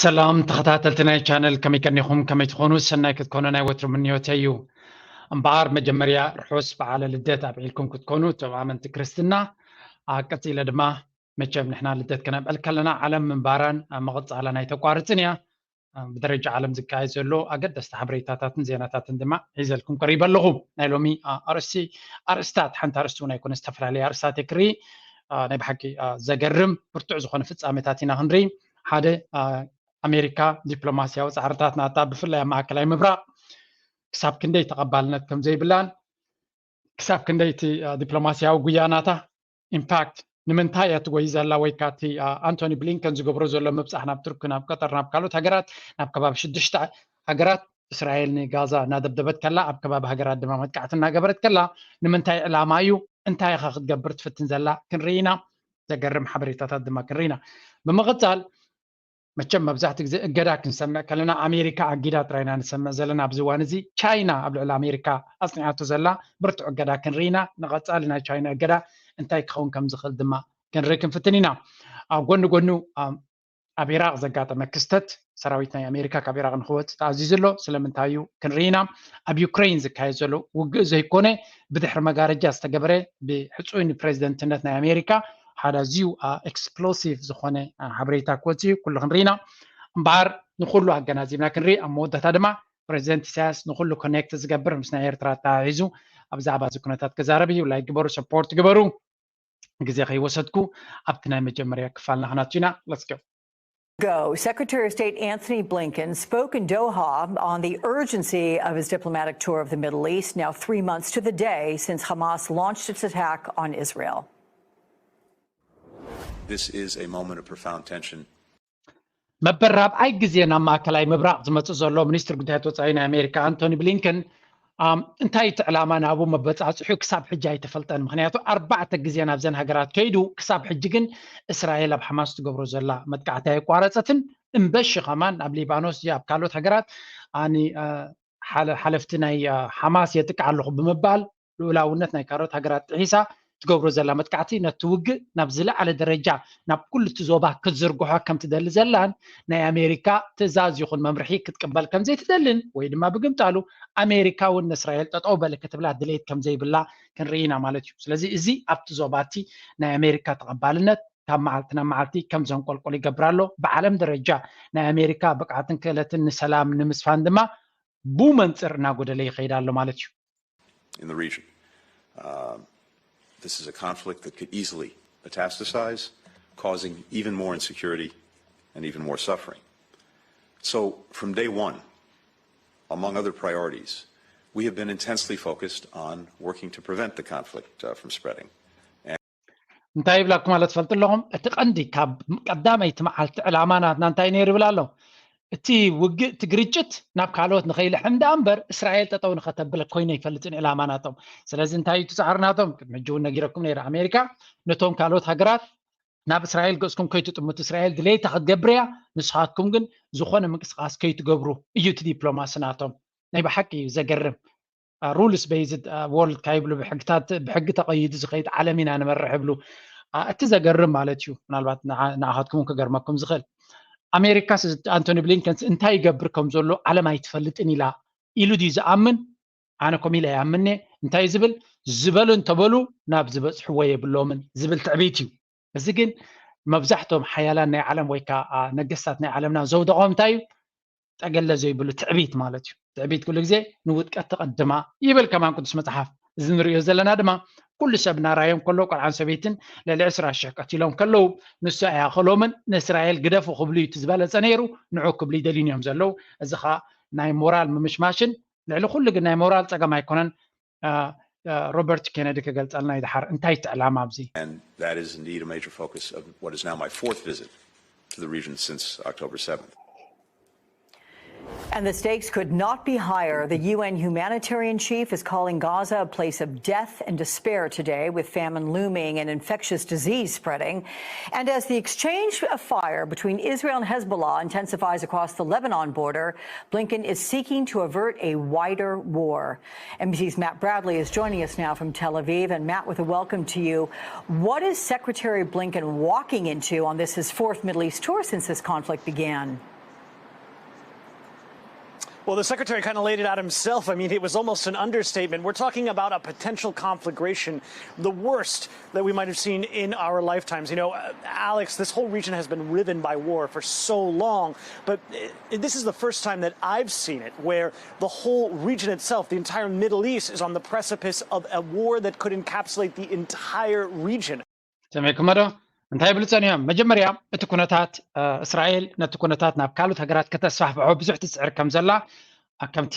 ሰላም ተኸታተልቲ ናይ ቻነል፣ ከመይ ቀኒኹም? ከመይ ትኾኑ? ሰናይ ክትኮኑ ናይ ወትሩ ምንዮተይ እዩ። እምበኣር መጀመርያ ርሑስ በዓለ ልደት ኣብዒልኩም ክትኮኑ፣ እቶም ኣመንቲ ክርስትና፣ ኣ፣ ቀጺለ ድማ መቸም ንሕና ልደት ከነብዕል ከለና ዓለም ምንባራን፣ ኣ፣ ምቕጻላን ኣይተቋርጽን እያ። ኣ፣ ብደረጃ ዓለም ዝካየድ ዘሎ ኣገደስቲ ሓበሬታታትን ዜናታትን ድማ ሒዘልኩም ቀሪበ ኣለኹ። ናይ ሎሚ፣ ኣ፣ ኣርእስቲ፣ ኣርእስታት፣ ሓንቲ ኣርእስቲ እውን ኣይኮነ፣ ዝተፈላለዩ ኣርእስታት እየ ክርኢ። ኣ፣ ናይ ብሓቂ፣ ኣ፣ ዘገርም ብርቱዕ ዝኾነ ፍጻሜታት ኢና ክንርኢ። ሓደ፣ ኣ፣ ኣሜሪካ ዲፕሎማስያዊ ጻዕርታት ናታ ብፍላይ ኣብ ማእከላይ ምብራቕ ክሳብ ክንደይ ተቐባልነት ከም ዘይብላን ክሳብ ክንደይ እቲ፣ አ፣ ዲፕሎማስያዊ ጉያ ናታ ኢምፓክት ንምንታይ እያ ትጎይ ዘላ ወይ ከዓ እቲ፣ አ፣ ኣንቶኒ ብሊንከን ዝገብሮ ዘሎ ምብጻሕ ናብ ቱርኪ፣ ናብ ቀጠር፣ ናብ ካልኦት ሃገራት፣ ናብ ከባቢ ሽዱሽተ ሃገራት እስራኤል ንጋዛ እናደብደበት ከላ ኣብ ከባቢ ሃገራት ድማ መጥቃዕቲ እናገበረት ከላ ንምንታይ ዕላማ እዩ? እንታይ ኢኻ ክትገብር ትፍትን ዘላ ክንርኢ ኢና። ዘገርም ሓበሬታታት ድማ ክንርኢ ኢና። ብምቕጻል መቸም መብዛሕትኡ ግዜ እገዳ ክንሰምዕ ከለና ኣሜሪካ ኣጊዳ ጥራይ ኢና ንሰምዕ ዘለና። ኣብዚ እዋን እዚ ቻይና ኣብ ልዕሊ ኣሜሪካ ኣጽኒዓቶ ዘላ ብርቱዕ እገዳ ክንርኢ ኢና። ንቐጻሊ ናይ ቻይና እገዳ እንታይ ክኸውን ከም ዝኽእል ድማ ክንርኢ ክንፍትን ኢና። ኣብ ጎኒ ጎኑ ኣብ ኢራቕ ዘጋጠመ ክስተት ሰራዊት ናይ ኣሜሪካ ካብ ኢራቕ ንክወጽእ ተኣዚዙ ኣሎ። ስለምንታይ እዩ ክንርኢ ኢና። ኣብ ዩክሬን ዝካየድ ዘሎ ውግእ ዘይኮነ ብድሕሪ መጋረጃ ዝተገበረ ብሕጹይ ንፕሬዚደንትነት ናይ ኣሜሪካ ሓደ ኣዝዩ ኤክስፕሎሲቭ ዝኾነ ሓበሬታ ክወጽእ እዩ። ኩሉ ክንርኢ ኢና። እምበኣር ንኹሉ ኣገናዚብና ክንርኢ፣ ኣብ መወዳእታ ድማ ፕሬዚደንት ኢሳያስ ንኹሉ ኮኔክት ዝገብር ምስ ናይ ኤርትራ ኣተሓሒዙ ኣብ ዛዕባ እዚ ኩነታት ክዛረብ እዩ። ላይክ ግበሩ፣ ሰፖርት ግበሩ። ግዜ ከይወሰድኩ ኣብቲ ናይ መጀመርያ ክፋልና ክናቱ ኢና። Let's go. Go. Secretary of State Antony Blinken spoke in Doha on the urgency of his diplomatic tour of the Middle East, now three months to the day since Hamas launched its attack on Israel. This is a moment of profound tension. መበል ራብዓይ ግዜ ናብ ማእከላይ ምብራቕ ዝመጽእ ዘሎ ሚኒስትር ጉዳያት ወጻኢ ናይ ኣሜሪካ ኣንቶኒ ብሊንከን፣ ኣም፣ እንታይ እቲ ዕላማ ናብኡ መበጻጽሑ ክሳብ ሕጂ ኣይተፈልጠን። ምኽንያቱ ኣርባዕተ ግዜ ናብዘን ሃገራት ከይዱ፣ ክሳብ ሕጂ ግን እስራኤል ኣብ ሓማስ ትገብሮ ዘላ መጥቃዕቲ ኣይቋረጸትን። እምበሺ ከማን ኣብ ሊባኖስ፣ ኣብ ካልኦት ሃገራት፣ ኣኒ፣ አ፣ ሓለ-፣ ሓለፍቲ ናይ፣ አ፣ ሓማስ የጥቅዕ ኣለኹ ብምባል ልኡላውነት ናይ ካልኦት ሃገራት ጥሒሳ ትገብሮ ዘላ መጥቃዕቲ ነቲ ውግእ ናብ ዝለዓለ ደረጃ ናብ ኩሉ እቲ ዞባ ክትዝርግሖ ከም ትደሊ ዘላን ናይ ኣሜሪካ ትእዛዝ ይኹን መምርሒ ክትቅበል ከም ዘይትደልን ወይ ድማ ብግምጣሉ ኣሜሪካ እውን ንእስራኤል ጠጠው በሊ ክትብላ ድሌት ከም ዘይብላ ክንርኢ ኢና ማለት እዩ። ስለዚ እዚ ኣብቲ ዞባ እቲ ናይ ኣሜሪካ ተቐባልነት ካብ መዓልቲ ናብ መዓልቲ ከም ዘንቆልቆል ይገብር ኣሎ። ብዓለም ደረጃ ናይ ኣሜሪካ ብቕዓትን ክእለትን ንሰላም ንምስፋን ድማ ብመንፅር እናጎደለ ይኸይድ ኣሎ ማለት እዩ። in the region. Uh, this is a conflict that could easily metastasize, causing even more insecurity and even more suffering. So, from day one, among other priorities, we have been intensely focused on working to prevent the conflict uh, from spreading. እንታይ ይብላኩም ማለት ትፈልጡ ኣለኹም? እቲ ቀንዲ ካብ ቀዳመይቲ መዓልቲ ዕላማ ናትና እንታይ ነይሩ ይብል ኣሎ? እቲ ውግእ፣ እቲ ግርጭት ናብ ካልኦት ንኸይልሕም ደኣ እምበር እስራኤል ጠጠው ንኸተብል ኮይኑ ኣይፈልጥን ዕላማ ናቶም። ስለዚ እንታይ እዩ እቲ ጻዕሪ ናቶም? ቅድሚ ሕጂ እውን ነጊረኩም ነይረ። ኣሜሪካ ነቶም ካልኦት ሃገራት ናብ እስራኤል ገጽኩም ከይትጥምቱ፣ እስራኤል ድሌታ ክትገብር እያ፣ ንስኻትኩም ግን ዝኾነ ምንቅስቃስ ከይትገብሩ እዩ እቲ ዲፕሎማሲ ናቶም። ናይ ብሓቂ እዩ ዘገርም። ሩልስ ቤዝድ ወርልድ ካብ ይብሉ፣ ብሕግታት፣ ብሕጊ ተቐይዱ ዝኸይድ ዓለም ኢና ንመርሕ ይብሉ። አ፣ እቲ ዘገርም ማለት እዩ፣ ምናልባት ንዓ-፣ ንዓኻትኩም እውን ክገርመኩም ዝኽእል፣ ኣሜሪካስ፣ ኣንቶኒ ብሊንከንስ እንታይ ይገብር ከም ዘሎ ዓለም ኣይትፈልጥን ኢላ ኢሉ ድዩ ዝኣምን? ኣነ ኮም ኢለ ኣይኣምን'የ። እንታይ ዝብል? ዝበሉ እንተበሉ ናብ ዝበጽሕዎ የብሎምን ዝብል ትዕቢት እዩ። እዚ ግን መብዛሕቶም ሓያላን ናይ ዓለም ወይ ከዓ፣ አ፣ ነገስታት ናይ ዓለምና ዘውደቖም እንታይ እዩ? ጠገለ ዘይብሉ ትዕቢት ማለት እዩ። ትዕቢት ኩሉ ግዜ ንውድቀት ተቐድማ ይብል ከማን ቅዱስ መጽሓፍ። እዚ ንሪኦ ዘለና ድማ ኩሉ ሰብ እናራዮም ከሎ፣ ቆልዓን ሰበይትን ልዕሊ ዕስራ ሽሕ ቀቲሎም ከለዉ፣ ንሱ ኣይኣኸሎምን፣ ንእስራኤል ግደፉ ክብሉ እዩ እቲ ዝበለጸ ነይሩ፣ ንዑ ክብሉ ይደልዩን እዮም ዘለዉ። እዚ ኸኣ ናይ ሞራል ምምሽማሽን ልዕሊ ኩሉ ግን ናይ ሞራል ጸገም ኣይኮነን። አ፣ አ፣ ሮበርት ኬነዲ ክገልጸልና ይድሓር። እንታይ እቲ ዕላማ ኣብዚ? And that is indeed a major focus of what is now my fourth visit to the region since October seventh. And the stakes could not be higher. The U N humanitarian chief is calling Gaza a place of death and despair today, with famine looming and infectious disease spreading. And as the exchange of fire between Israel and Hezbollah intensifies across the Lebanon border, Blinken is seeking to avert a wider war. N B C's Matt Bradley is joining us now from Tel Aviv. And Matt, with a welcome to you. What is Secretary Blinken walking into on this, his fourth Middle East tour since this conflict began? Well, the secretary kind of laid it out himself. I mean, it was almost an understatement. We're talking about a potential conflagration, the worst that we might have seen in our lifetimes. You know, uh, Alex, this whole region has been riven by war for so long, but uh, this is the first time that I've seen it where the whole region itself, the entire Middle East, is on the precipice of a war that could encapsulate the entire region. ሰሚዕኩሞ ዶ? እንታይ ይብሉ ጸኒሖም? መጀመርያ እቲ ኩነታት እስራኤል ነቲ ኩነታት ናብ ካልኦት ሃገራት ከተስፋሕፍሖ ብዙሕ ትጽዕር ከም ዘላ፣ ከምቲ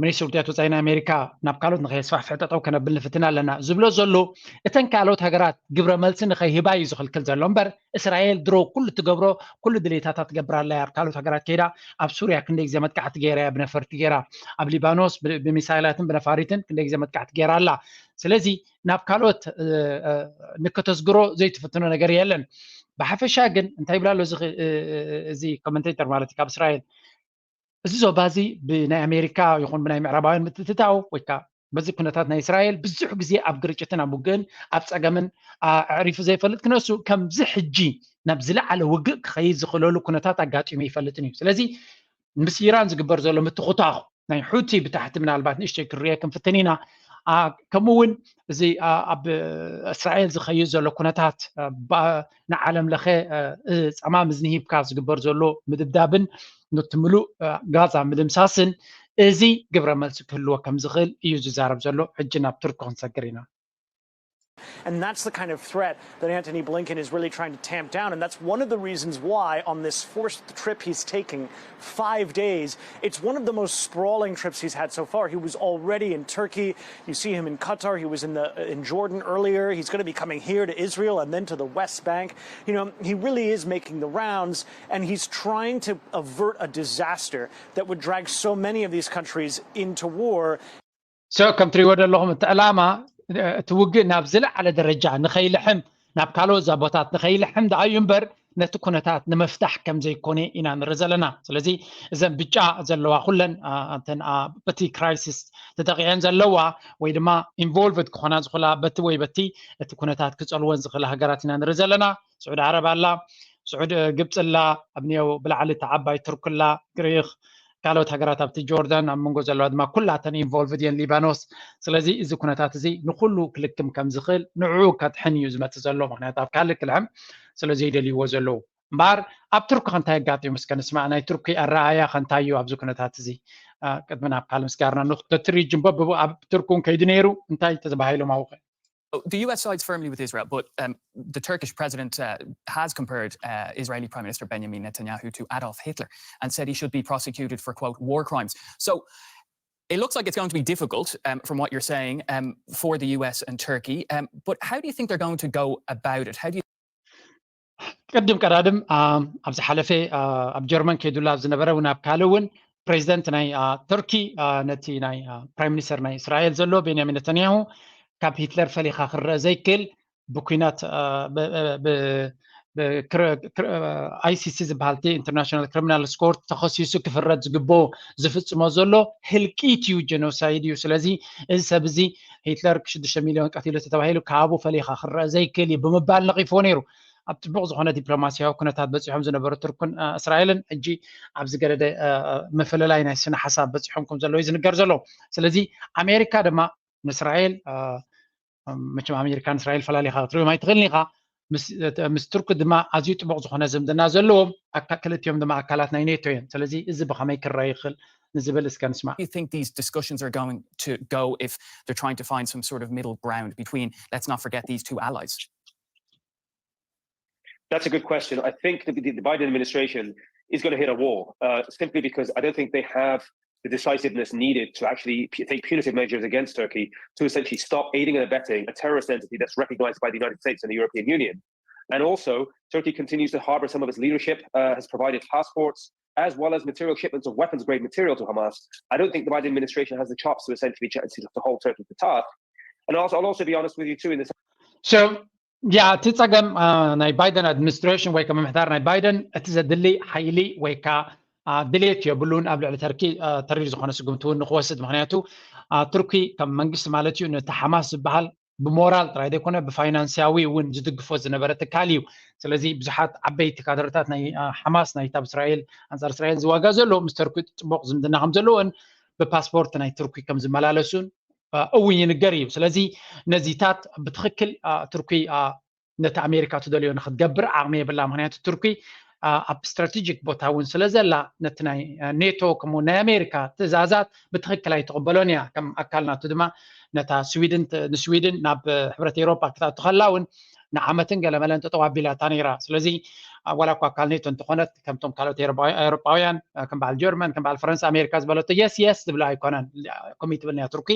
ሚኒስትር ጉዳያት ወፃኢ ናይ ኣሜሪካ ናብ ካልኦት ንኸየስፋሕፍሕ ጠጠው ከነብል ንፍትን ኣለና ዝብሎ ዘሎ፣ እተን ካልኦት ሃገራት ግብረ መልሲ ንኸይህባ እዩ ዝኽልክል ዘሎ እምበር፣ እስራኤል ድሮ ኩሉ ትገብሮ ኩሉ ድሌታታ ትገብር ኣላ እያ። ኣብ ካልኦት ሃገራት ከይዳ ኣብ ሱርያ ክንደይ ግዜ መጥቃዕቲ ገይራ እያ ብነፈርቲ ገይራ፣ ኣብ ሊባኖስ ብሚሳይላትን ብነፋሪትን ክንደይ ግዜ መጥቃዕቲ ገይራ ኣላ። ስለዚ ናብ ካልኦት ንከተስግሮ ዘይትፍትኖ ነገር የለን። ብሓፈሻ ግን እንታይ ይብላ ኣሎ እዚ ኮመንቴተር ማለት ካብ እስራኤል፣ እዚ ዞባ እዚ ብናይ ኣሜሪካ ይኹን ብናይ ምዕራባውያን ምትእትታው ወይ ከዓ በዚ ኩነታት ናይ እስራኤል ብዙሕ ግዜ ኣብ ግርጭትን ኣብ ውግእን ኣብ ፀገምን ኣዕሪፉ ዘይፈልጥ ክነሱ፣ ከምዚ ሕጂ ናብ ዝለዓለ ውግእ ክኸይድ ዝኽእለሉ ኩነታት ኣጋጢሙ ይፈልጥን እዩ። ስለዚ ምስ ኢራን ዝግበር ዘሎ ምትኹታኹ ናይ ሑቲ ብታሕቲ ምናልባት ንእሽተይ ክንሪኦ ክንፍትን ኢና። ከምኡ እውን እዚ ኣብ እስራኤል ዝኸይድ ዘሎ ኩነታት ንዓለም ለኸ ፃማም እዝኒ ሂብካ ዝግበር ዘሎ ምድብዳብን ነቲ ምሉእ ጋዛ ምድምሳስን እዚ ግብረ መልሲ ክህልዎ ከም ዝኽእል እዩ ዝዛረብ ዘሎ። ሕጂ ናብ ቱርኪ ክንሰግር ኢና። And that's the kind of threat that Antony Blinken is really trying to tamp down. And that's one of the reasons why, on this fourth trip he's taking, five days, it's one of the most sprawling trips he's had so far. He was already in Turkey. You see him in Qatar. He was in, the, in Jordan earlier. He's going to be coming here to Israel and then to the West Bank. You know, he really is making the rounds, and he's trying to avert a disaster that would drag so many of these countries into war. So ከም ትሪእዎ ዘለኹም እቲ ዕላማ እቲ ውግእ ናብ ዝለዓለ ደረጃ ንኸይልሕም፣ ናብ ካልኦት ዞባታት ንኸይልሕም ደኣ እዩ እምበር ነቲ ኩነታት ንምፍታሕ ከም ዘይኮነ ኢና ንርኢ ዘለና። ስለዚ እዘን ብጫ ዘለዋ ኩለን በቲ ክራይሲስ ተጠቂዐን ዘለዋ ወይ ድማ ኢንቮልቭድ ክኾና ዝኽእላ በቲ ወይ በቲ እቲ ኩነታት ክፀልወን ዝኽእላ ሃገራት ኢና ንርኢ ዘለና። ስዑድ ዓረብ ኣላ፣ ስዑድ ግብፂ ኣላ፣ ኣብ ኒዮ ብላዕሊ እታ ዓባይ ቱርክ ኣላ፣ ግሪክ፣ ካልኦት ሃገራት ኣብቲ ጆርዳን ኣብ መንጎ ዘለዋ ድማ ኩላተን ኢንቮልቭድ እየን፣ ሊባኖስ። ስለዚ እዚ ኩነታት እዚ ንኩሉ ክልክም ከም ዝኽእል ንዕኡ ከጥሕን እዩ ዝመፅእ ዘሎ። ምክንያቱ ኣብ ካልእ ክልሕም ስለ ዘይደልይዎ ዘለዉ። እምበኣር ኣብ ቱርኪ ከ እንታይ ኣጋጢሙ? እስከ ንስማዕ፣ ናይ ቱርኪ ኣረኣእያ ከ እንታይ እዩ ኣብዚ ኩነታት እዚ? ቅድሚ ናብ ካልእ ምስጋርና ንኽ-፣ ተትሪ ጅምቦ ኣብ ቱርኪ እውን ከይዱ ነይሩ፣ እንታይ ተባሂሎም ኣብኡ ከ? The U S sides firmly with Israel, but um, the Turkish president uh, has compared uh, Israeli Prime Minister Benjamin Netanyahu to Adolf Hitler and said he should be prosecuted for, quote, war crimes. So it looks like it's going to be difficult, um, from what you're saying, um, for the U S and Turkey. Um, but how do you think they're going to go about it? How do you ቅድም ቀዳድም ኣብ ዝሓለፈ ኣብ ጀርመን ከይዱላ ኣብ ዝነበረ እውን ኣብ ካልእ እውን ፕሬዚደንት ናይ ቱርኪ ነቲ ናይ ፕራይም ሚኒስተር ናይ እስራኤል ዘሎ ቤንያሚን ነተንያሁ ካብ ሂትለር ፈሊኻ ክረአ ዘይክእል ብኩናት ኣይ ሲ ሲ ዝበሃል ኢንተርናሽናል ክሪሚናል ኮርት ተኸሲሱ ክፍረድ ዝግብኦ ዝፍፅሞ ዘሎ ህልቂት እዩ፣ ጀኖሳይድ እዩ። ስለዚ እዚ ሰብ እዚ ሂትለር ሽዱሽተ ሚሊዮን ቀቲሉ ተባሂሉ ካብኡ ፈሊኻ ክረአ ዘይክእል እዩ ብምባል ነቒፍዎ ነይሩ። ኣብ ጥቡቕ ዝኾነ ዲፕሎማሲያዊ ኩነታት በፂሖም ዝነበሩ ቱርክን እስራኤልን ሕጂ ኣብ ዝገደደ ምፍልላይ ናይ ስነ ሓሳብ በፂሖም ከም ዘለዉ ዝንገር ዘሎ። ስለዚ ኣሜሪካ ድማ ንእስራኤል፣ መቸም ኣሜሪካ ንእስራኤል ፈላሊኻ ክትሪኦም ኣይትኽእልን ኢኻ። ምስ ቱርኪ ድማ ኣዝዩ ጥቡቕ ዝኾነ ዝምድና ዘለዎም፣ ክልቲኦም ድማ ኣካላት ናይ ኔቶ እዮም። ስለዚ እዚ ብኸመይ ክረአ ይኽእል ንዝብል እስከ ንስማዕ። Do you think these discussions are going to go if they're trying to find some sort of middle ground between, let's not forget, these two allies? That's a good question. I think the, the Biden administration is going to hit a wall uh, simply because I don't think they have the decisiveness needed to actually take punitive measures against Turkey to essentially stop aiding and abetting a terrorist entity that's recognized by the United States and the European Union. And also, Turkey continues to harbor some of its leadership, uh, has provided passports, as well as material shipments of weapons grade material to Hamas. I don't think the Biden administration has the chops to essentially to hold Turkey to task. And also, I'll also be honest with you too, in this. So, yeah, እቲ ፀገም ናይ ባይደን ኣድሚኒስትሬሽን ወይ ከዓ ምምሕዳር ናይ ባይደን እቲ ዘድሊ ሓይሊ ወይ ከዓ ድሌት የብሉን ኣብ ልዕሊ ተርኪ ተሪር ዝኾነ ስጉምቲ እውን ንክወስድ። ምክንያቱ ቱርኪ ከም መንግስቲ ማለት እዩ ነቲ ሓማስ ዝበሃል ብሞራል ጥራይ ዘይኮነ ብፋይናንስያዊ እውን ዝድግፎ ዝነበረ ትካል እዩ። ስለዚ ብዙሓት ዓበይቲ ካድረታት ናይ ሓማስ ናይታ ኣብ እስራኤል ኣንጻር እስራኤል ዝዋጋ ዘለዉ ምስ ተርኪ ጽቡቕ ዝምድና ከም ዘለዎን ብፓስፖርት ናይ ቱርኪ ከም ዝመላለሱን እውን ይንገር እዩ። ስለዚ ነዚታት ብትኽክል ቱርኪ ነቲ ኣሜሪካ ትደልዮ ንክትገብር ዓቕሚ የብላ። ምክንያቱ ቱርኪ ኣብ ስትራቴጂክ ቦታ እውን ስለ ዘላ ነቲ ናይ ኔቶ ከምኡ ናይ ኣሜሪካ ትእዛዛት ብትኽክል ኣይትቕበሎን እያ። ከም ኣካል ናቱ ድማ ነታ ስዊድን ንስዊድን ናብ ሕብረት ኤሮፓ ክትኣቱ ከላ እውን ንዓመትን ገለመለን ጠጠው ኣቢላታ ነይራ። ስለዚ ዋላ እኳ ኣካል ኔቶ እንተኾነት ከምቶም ካልኦት ኤሮፓውያን ከም በዓል ጀርመን ከም በዓል ፈረንሳ ኣሜሪካ ዝበለቶ የስ የስ ዝብላ ኣይኮነን። ኮሚትብል እያ ቱርኪ።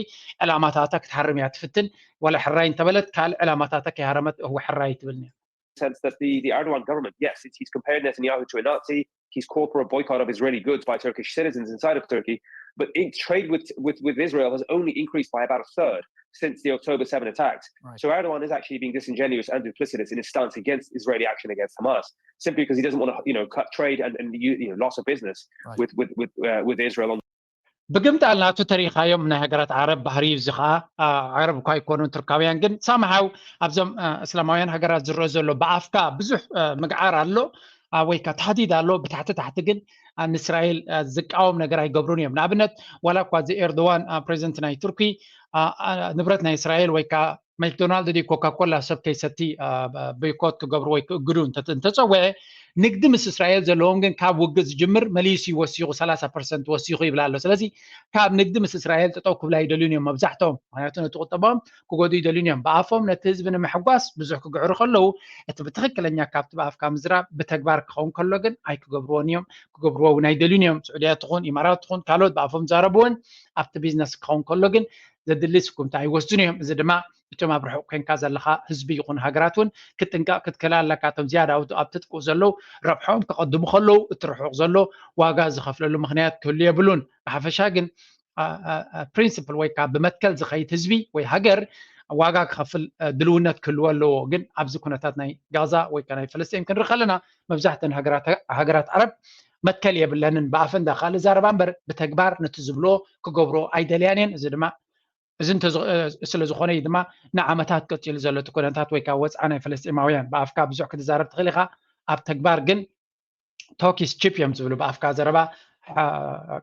ዕላማታታ ክትሃርም እያ ትፍትን። ዋላ ሕራይ እንተበለት ካልእ ዕላማታታ ከይሃረመት እወ ሕራይ ትብልኒ። Sense that the, the Erdogan government, yes, he's compared Netanyahu to a Nazi. He's called for a boycott of Israeli goods by Turkish citizens inside of Turkey. But in trade with, with, with Israel has only increased by about a third since the October seven attacks. Right. So Erdogan is actually being disingenuous and duplicitous in his stance against Israeli action against Hamas, simply because he doesn't want to, you know, cut trade and, and you, you know, loss of business right. with, with, with, uh, with Israel. On ብግምጣል ናቱ ተሪኻዮም ናይ ሃገራት ዓረብ ባህሪ እዩ። እዚ ከዓ ዓረብ እኳ ኣይኮኑን ቱርካውያን፣ ግን ሳምሃው ኣብዞም እስላማውያን ሃገራት ዝረአ ዘሎ ብኣፍካ ብዙሕ ምግዓር ኣሎ ወይ ከዓ ታህዲድ ኣሎ፣ ብታሕቲ ታሕቲ ግን ንእስራኤል ዝቃወም ነገር ኣይገብሩን እዮም። ንኣብነት ዋላ እኳ እዚ ኤርዶዋን ፕሬዚደንት ናይ ቱርኪ ንብረት ናይ እስራኤል ወይ ከዓ ማክዶናልድ ድዩ ኮካኮላ ሰብ ከይሰቲ ቦይኮት ክገብሩ ወይ ክእግዱ እንተፀወዐ፣ ንግዲ ምስ እስራኤል ዘለዎም ግን ካብ ውግእ ዝጅምር መሊሱ ይወሲኹ ሰላሳ ፐርሰንት ወሲኹ ይብል ኣሎ። ስለዚ ካብ ንግዲ ምስ እስራኤል ጠጠው ክብላ ይደልዩን እዮም መብዛሕትኦም። ምክንያቱ ነቲ ቁጠባኦም ክጎዱ ይደልዩን እዮም። ብኣፎም ነቲ ህዝቢ ንምሕጓስ ብዙሕ ክግዕሩ ከለዉ እቲ ብትኽክለኛ ካብቲ ብኣፍካ ምዝራብ ብተግባር ክኸውን ከሎ ግን ኣይክገብርዎን እዮም። ክገብርዎ እውን ኣይደልዩን እዮም። ስዑድያ ትኹን ኢማራት ትኹን ካልኦት ብኣፎም ዛረብዎን ኣብቲ ቢዝነስ ክኸውን ከሎ ግን ዘድሊ ስጉምቲ ኣይወስዱን እዮም። እዚ ድማ እቶም ኣብ ርሑቕ ኮንካ ዘለኻ ህዝቢ ይኹን ሃገራት እውን ክትጥንቀቕ ክትክእል ኣለካ። እቶም ዝያዳ ኣብ ትጥቅኡ ዘለዉ ረብሖም ከቐድሙ ከለዉ እቲ ርሑቕ ዘሎ ዋጋ ዝኸፍለሉ ምክንያት ክህሉ የብሉን። ብሓፈሻ ግን ፕሪንስፕል ወይ ከዓ ብመትከል ዝኸይድ ህዝቢ ወይ ሃገር ዋጋ ክኸፍል ድልውነት ክህልዎ ኣለዎ። ግን ኣብዚ ኩነታት ናይ ጋዛ ወይ ከዓ ናይ ፈለስጢን ክንርኢ ከለና መብዛሕተን ሃገራት ዓረብ መትከል የብለንን። ብኣፈንዳ ካልእ ዛረባ እምበር ብተግባር ነቲ ዝብሎ ክገብሮ ኣይደልያን እየን። እዚ ድማ እዚ ስለ ዝኾነ እዩ ድማ ንዓመታት ቀፂሉ ዘሎ እቲ ኩነታት ወይ ከዓ ወፅዓ ናይ ፈለስጢማውያን። ብኣፍካ ብዙሕ ክትዛረብ ትኽእል ኢኻ፣ ኣብ ተግባር ግን ቶኪስ ቺፕ እዮም ዝብሉ። ብኣፍካ ዘረባ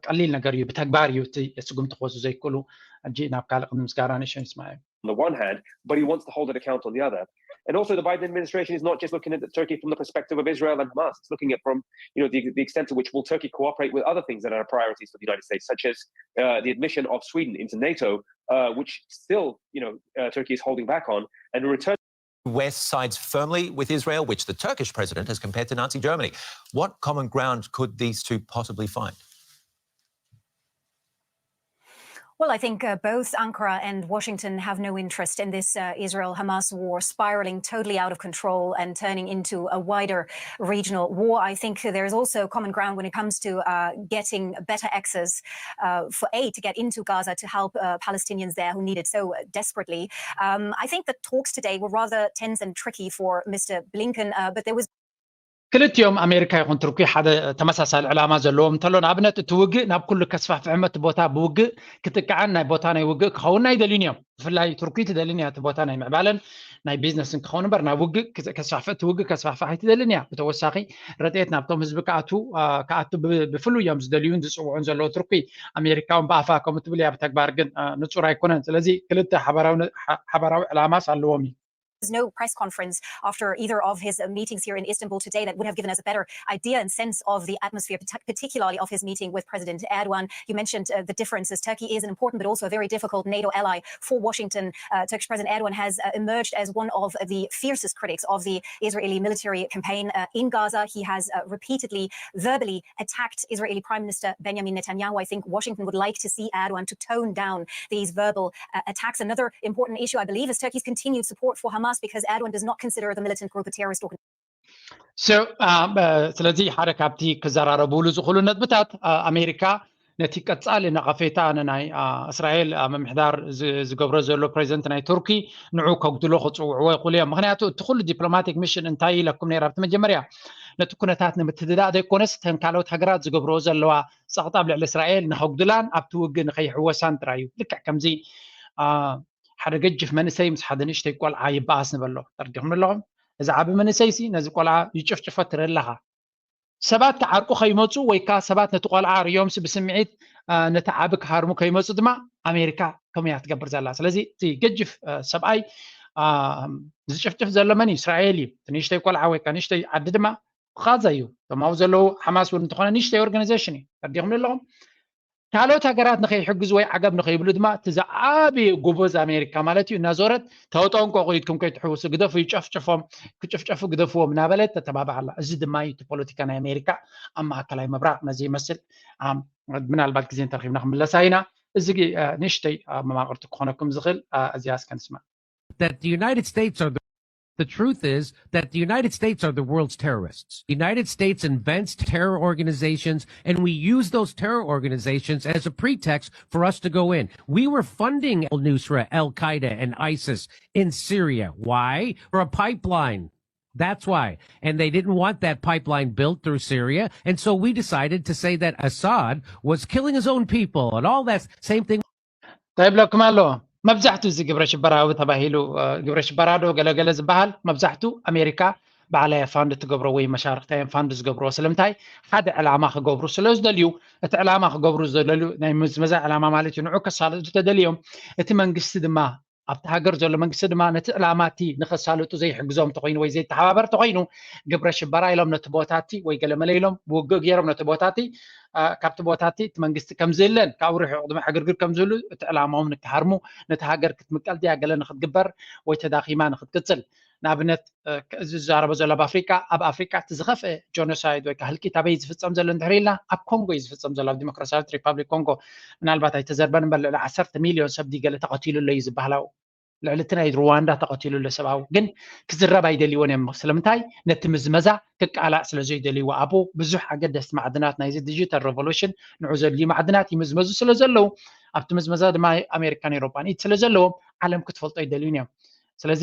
ቀሊል ነገር እዩ፣ ብተግባር እዩ እቲ ስጉምቲ ክወስዱ ዘይክእሉ። ሕጂ ናብ ካልእ ቅድሚ ምስጋና ንእሽተይ ንስማዕ እዩ። on the one hand, but he wants to hold it account on the other. And also, the Biden administration is not just looking at Turkey from the perspective of Israel and Hamas. It's looking at from you know the, the extent to which will Turkey cooperate with other things that are priorities for the United States, such as uh, the admission of Sweden into NATO, uh, which still you know uh, Turkey is holding back on, and return. West sides firmly with Israel, which the Turkish president has compared to Nazi Germany. What common ground could these two possibly find? Well, I think uh, both Ankara and Washington have no interest in this uh, Israel Hamas war spiraling totally out of control and turning into a wider regional war. I think there is also common ground when it comes to uh, getting better access uh, for aid to get into Gaza to help uh, Palestinians there who need it so desperately. Um, I think the talks today were rather tense and tricky for Mister Blinken, uh, but there was ክልቲኦም ኣሜሪካ ይኹን ቱርኪ ሓደ ተመሳሳሊ ዕላማ ዘለዎም እንተሎ ንኣብነት እቲ ውግእ ናብ ኩሉ ከስፋሕፍሕ እሞ እቲ ቦታ ብውግእ ክጥቅዓን ናይ ቦታ ናይ ውግእ ክኸውን ኣይደልዩን እዮም። ብፍላይ ቱርኪ ትደልን እያ እቲ ቦታ ናይ ምዕባለን ናይ ቢዝነስን ክኸውን እምበር ናብ ውግእ ከስፋሕፍሕ እቲ ውግእ ከስፋሕፍሕ ኣይትደልን እያ። ብተወሳኺ ረድኤት ናብቶም ህዝቢ ክኣቱ ክኣቱ ብፍሉይ እዮም ዝደልዩን ዝፅውዑን ዘለዉ ቱርኪ። ኣሜሪካ እውን ብኣፋ ከምኡ ትብል እያ፣ ብተግባር ግን ንፁር ኣይኮነን። ስለዚ ክልተ ሓበራዊ ዕላማስ ኣለዎም እዩ። There's no press conference after either of his meetings here in Istanbul today that would have given us a better idea and sense of the atmosphere, particularly of his meeting with President Erdogan. You mentioned uh, the differences. Turkey is an important but also a very difficult NATO ally for Washington. Uh, Turkish President Erdogan has uh, emerged as one of the fiercest critics of the Israeli military campaign uh, in Gaza. He has uh, repeatedly verbally attacked Israeli Prime Minister Benjamin Netanyahu. I think Washington would like to see Erdogan to tone down these verbal uh, attacks. Another important issue, I believe, is Turkey's continued support for Hamas because Erdogan does not consider the militant group a terrorist organization. ስለዚ ሓደ ካብቲ ክዘራረቡሉ ዝኽእሉ ነጥብታት ኣሜሪካ ነቲ ቀጻሊ ነቐፌታ ንናይ እስራኤል ምምሕዳር ዝገብሮ ዘሎ ፕሬዚደንት ናይ ቱርኪ ንዑ ከጉድሎ ክፅውዕዎ ይኽእሉ እዮም። ምክንያቱ እቲ ኩሉ ዲፕሎማቲክ ሚሽን እንታይ ኢለኩም ነይራ ኣብቲ መጀመርያ፣ ነቲ ኩነታት ንምትድዳእ ዘይኮነስ እተን ካልኦት ሃገራት ዝገብርኦ ዘለዋ ፀቕጣ ኣብ ልዕሊ እስራኤል ንኸጉድላን ኣብቲ ውግእ ንኸይሕወሳን ጥራይ እዩ። ልክዕ ከምዚ ሓደ ገጅፍ መንእሰይ ምስ ሓደ ንእሽተይ ቆልዓ ይበኣስ ንበሎ። ተረዲኹም ኣለኹም? እዚ ዓቢ መንእሰይሲ ነዚ ቆልዓ ይጭፍጭፎ ትርኢ ኣለኻ። ሰባት ክዓርቁ ከይመፁ ወይ ከዓ ሰባት ነቲ ቆልዓ ርዮምሲ ብስምዒት ነቲ ዓቢ ክሃርሙ ከይመፁ ድማ ኣሜሪካ ከምኡ እያ ትገብር ዘላ። ስለዚ እቲ ገጅፍ ሰብኣይ ዝጭፍጭፍ ዘሎ መን እዩ? እስራኤል እዩ። እቲ ንእሽተይ ቆልዓ ወይ ከዓ ንእሽተይ ዓዲ ድማ ኻዛ እዩ። እቶም ኣብኡ ዘለዉ ሓማስ እውን እንተኾነ ንእሽተይ ኦርጋናይዜሽን እዩ። ተረዲኹም ኣለኹም? ካልኦት ሃገራት ንኸይሕግዙ ወይ ዓገብ ንኸይብሉ ድማ እቲ ዝዓበየ ጎበዝ ኣሜሪካ ማለት እዩ እናዞረት ተጠንቀቑ፣ ኢድኩም ከይትሕውሱ፣ ግደፉ፣ ይጨፍጭፎም፣ ክጭፍጨፉ ግደፍዎም እናበለት ተተባብዓ ኣላ። እዚ ድማ እዩ እቲ ፖለቲካ ናይ ኣሜሪካ ኣብ ማእከላይ ምብራቕ ነዚ ይመስል። ምናልባት ግዜ እንተረኺብና ክንምለሳ ኢና። እዚ ንእሽተይ መማቕርቲ ክኾነኩም ዝኽእል እዚኣ እስከ ንስማዕ። That the United States are the The truth is that the United States are the world's terrorists. The United States invents terror organizations, and we use those terror organizations as a pretext for us to go in. We were funding Al Nusra, Al Qaeda, and ISIS in Syria. Why? For a pipeline. That's why. And they didn't want that pipeline built through Syria. And so we decided to say that Assad was killing his own people and all that same thing. እንታይ ይብለኩም ኣሎ? መብዛሕቱ እዚ ግብረ ሽበራዊ ተባሂሉ ግብረ ሽበራ ዶ ገለገለ ዝበሃል መብዛሕቱ ኣሜሪካ ባዕላ እያ ፋንድ ትገብሮ ወይ መሻርክታ እዮም ፋንድ ዝገብርዎ። ስለምንታይ? ሓደ ዕላማ ክገብሩ ስለ ዝደልዩ፣ እቲ ዕላማ ክገብሩ ዝደልዩ ናይ ምዝመዛ ዕላማ ማለት እዩ። ንዑ ከሳልጡ ተደልዮም እቲ መንግስቲ ድማ ኣብቲ ሃገር ዘሎ መንግስቲ ድማ ነቲ ዕላማ እቲ ንኸሳልጡ ዘይሕግዞም ተኮይኑ ወይ ዘይተሓባበር ተኮይኑ ግብረ ሽበራ ኢሎም ነቲ ቦታ እቲ ወይ ገለመለ ኢሎም ውግእ ገይሮም ነቲ ቦታ እቲ ካብቲ ቦታ እቲ እቲ መንግስቲ ከምዝህለን ካብኡ ርሑቕ ድማ ዕግርግር ከምዝህሉ እቲ ዕላማኦም ንክሃርሙ ነቲ ሃገር ክትምቀል ድያ ገለ ንክትግበር ወይ ተዳኺማ ንክትቅፅል ንኣብነት እዚ ዝዛረቦ ዘሎ ኣብ ኣፍሪቃ ኣብ ኣፍሪቃ እቲ ዝኸፍአ ጆኖሳይድ ወይ ህልቂት ኣበይ ዝፍፀም ዘሎ እንድሕር ኢልና ኣብ ኮንጎ እዩ ዝፍፀም ዘሎ ኣብ ዲሞክራሲያዊት ሪፓብሊክ ኮንጎ ምናልባት ኣይተዘርበን እምበር ልዕሊ ዓሰርተ ሚሊዮን ሰብ ድዩ ገለ ተቐቲሉ ኣሎ እዩ ዝበሃል ኣብኡ ልዕሊ እቲ ናይ ሩዋንዳ ተቐቲሉ ኣሎ ሰብኣዊ ግን ክዝረብ ኣይደልይዎን እዮም ስለምንታይ ነቲ ምዝመዛ ክቃላዕ ስለ ዘይደልይዎ ኣብኡ ብዙሕ ኣገደስቲ ማዕድናት ናይዚ ዲጂታል ሬቮሉሽን ንዑ ዘድልዩ ማዕድናት ይምዝመዙ ስለ ዘለዉ ኣብቲ ምዝመዛ ድማ ኣሜሪካን ኤሮፓን ኢድ ስለ ዘለዎም ዓለም ክትፈልጦ ኣይደልዩን እዮም ስለዚ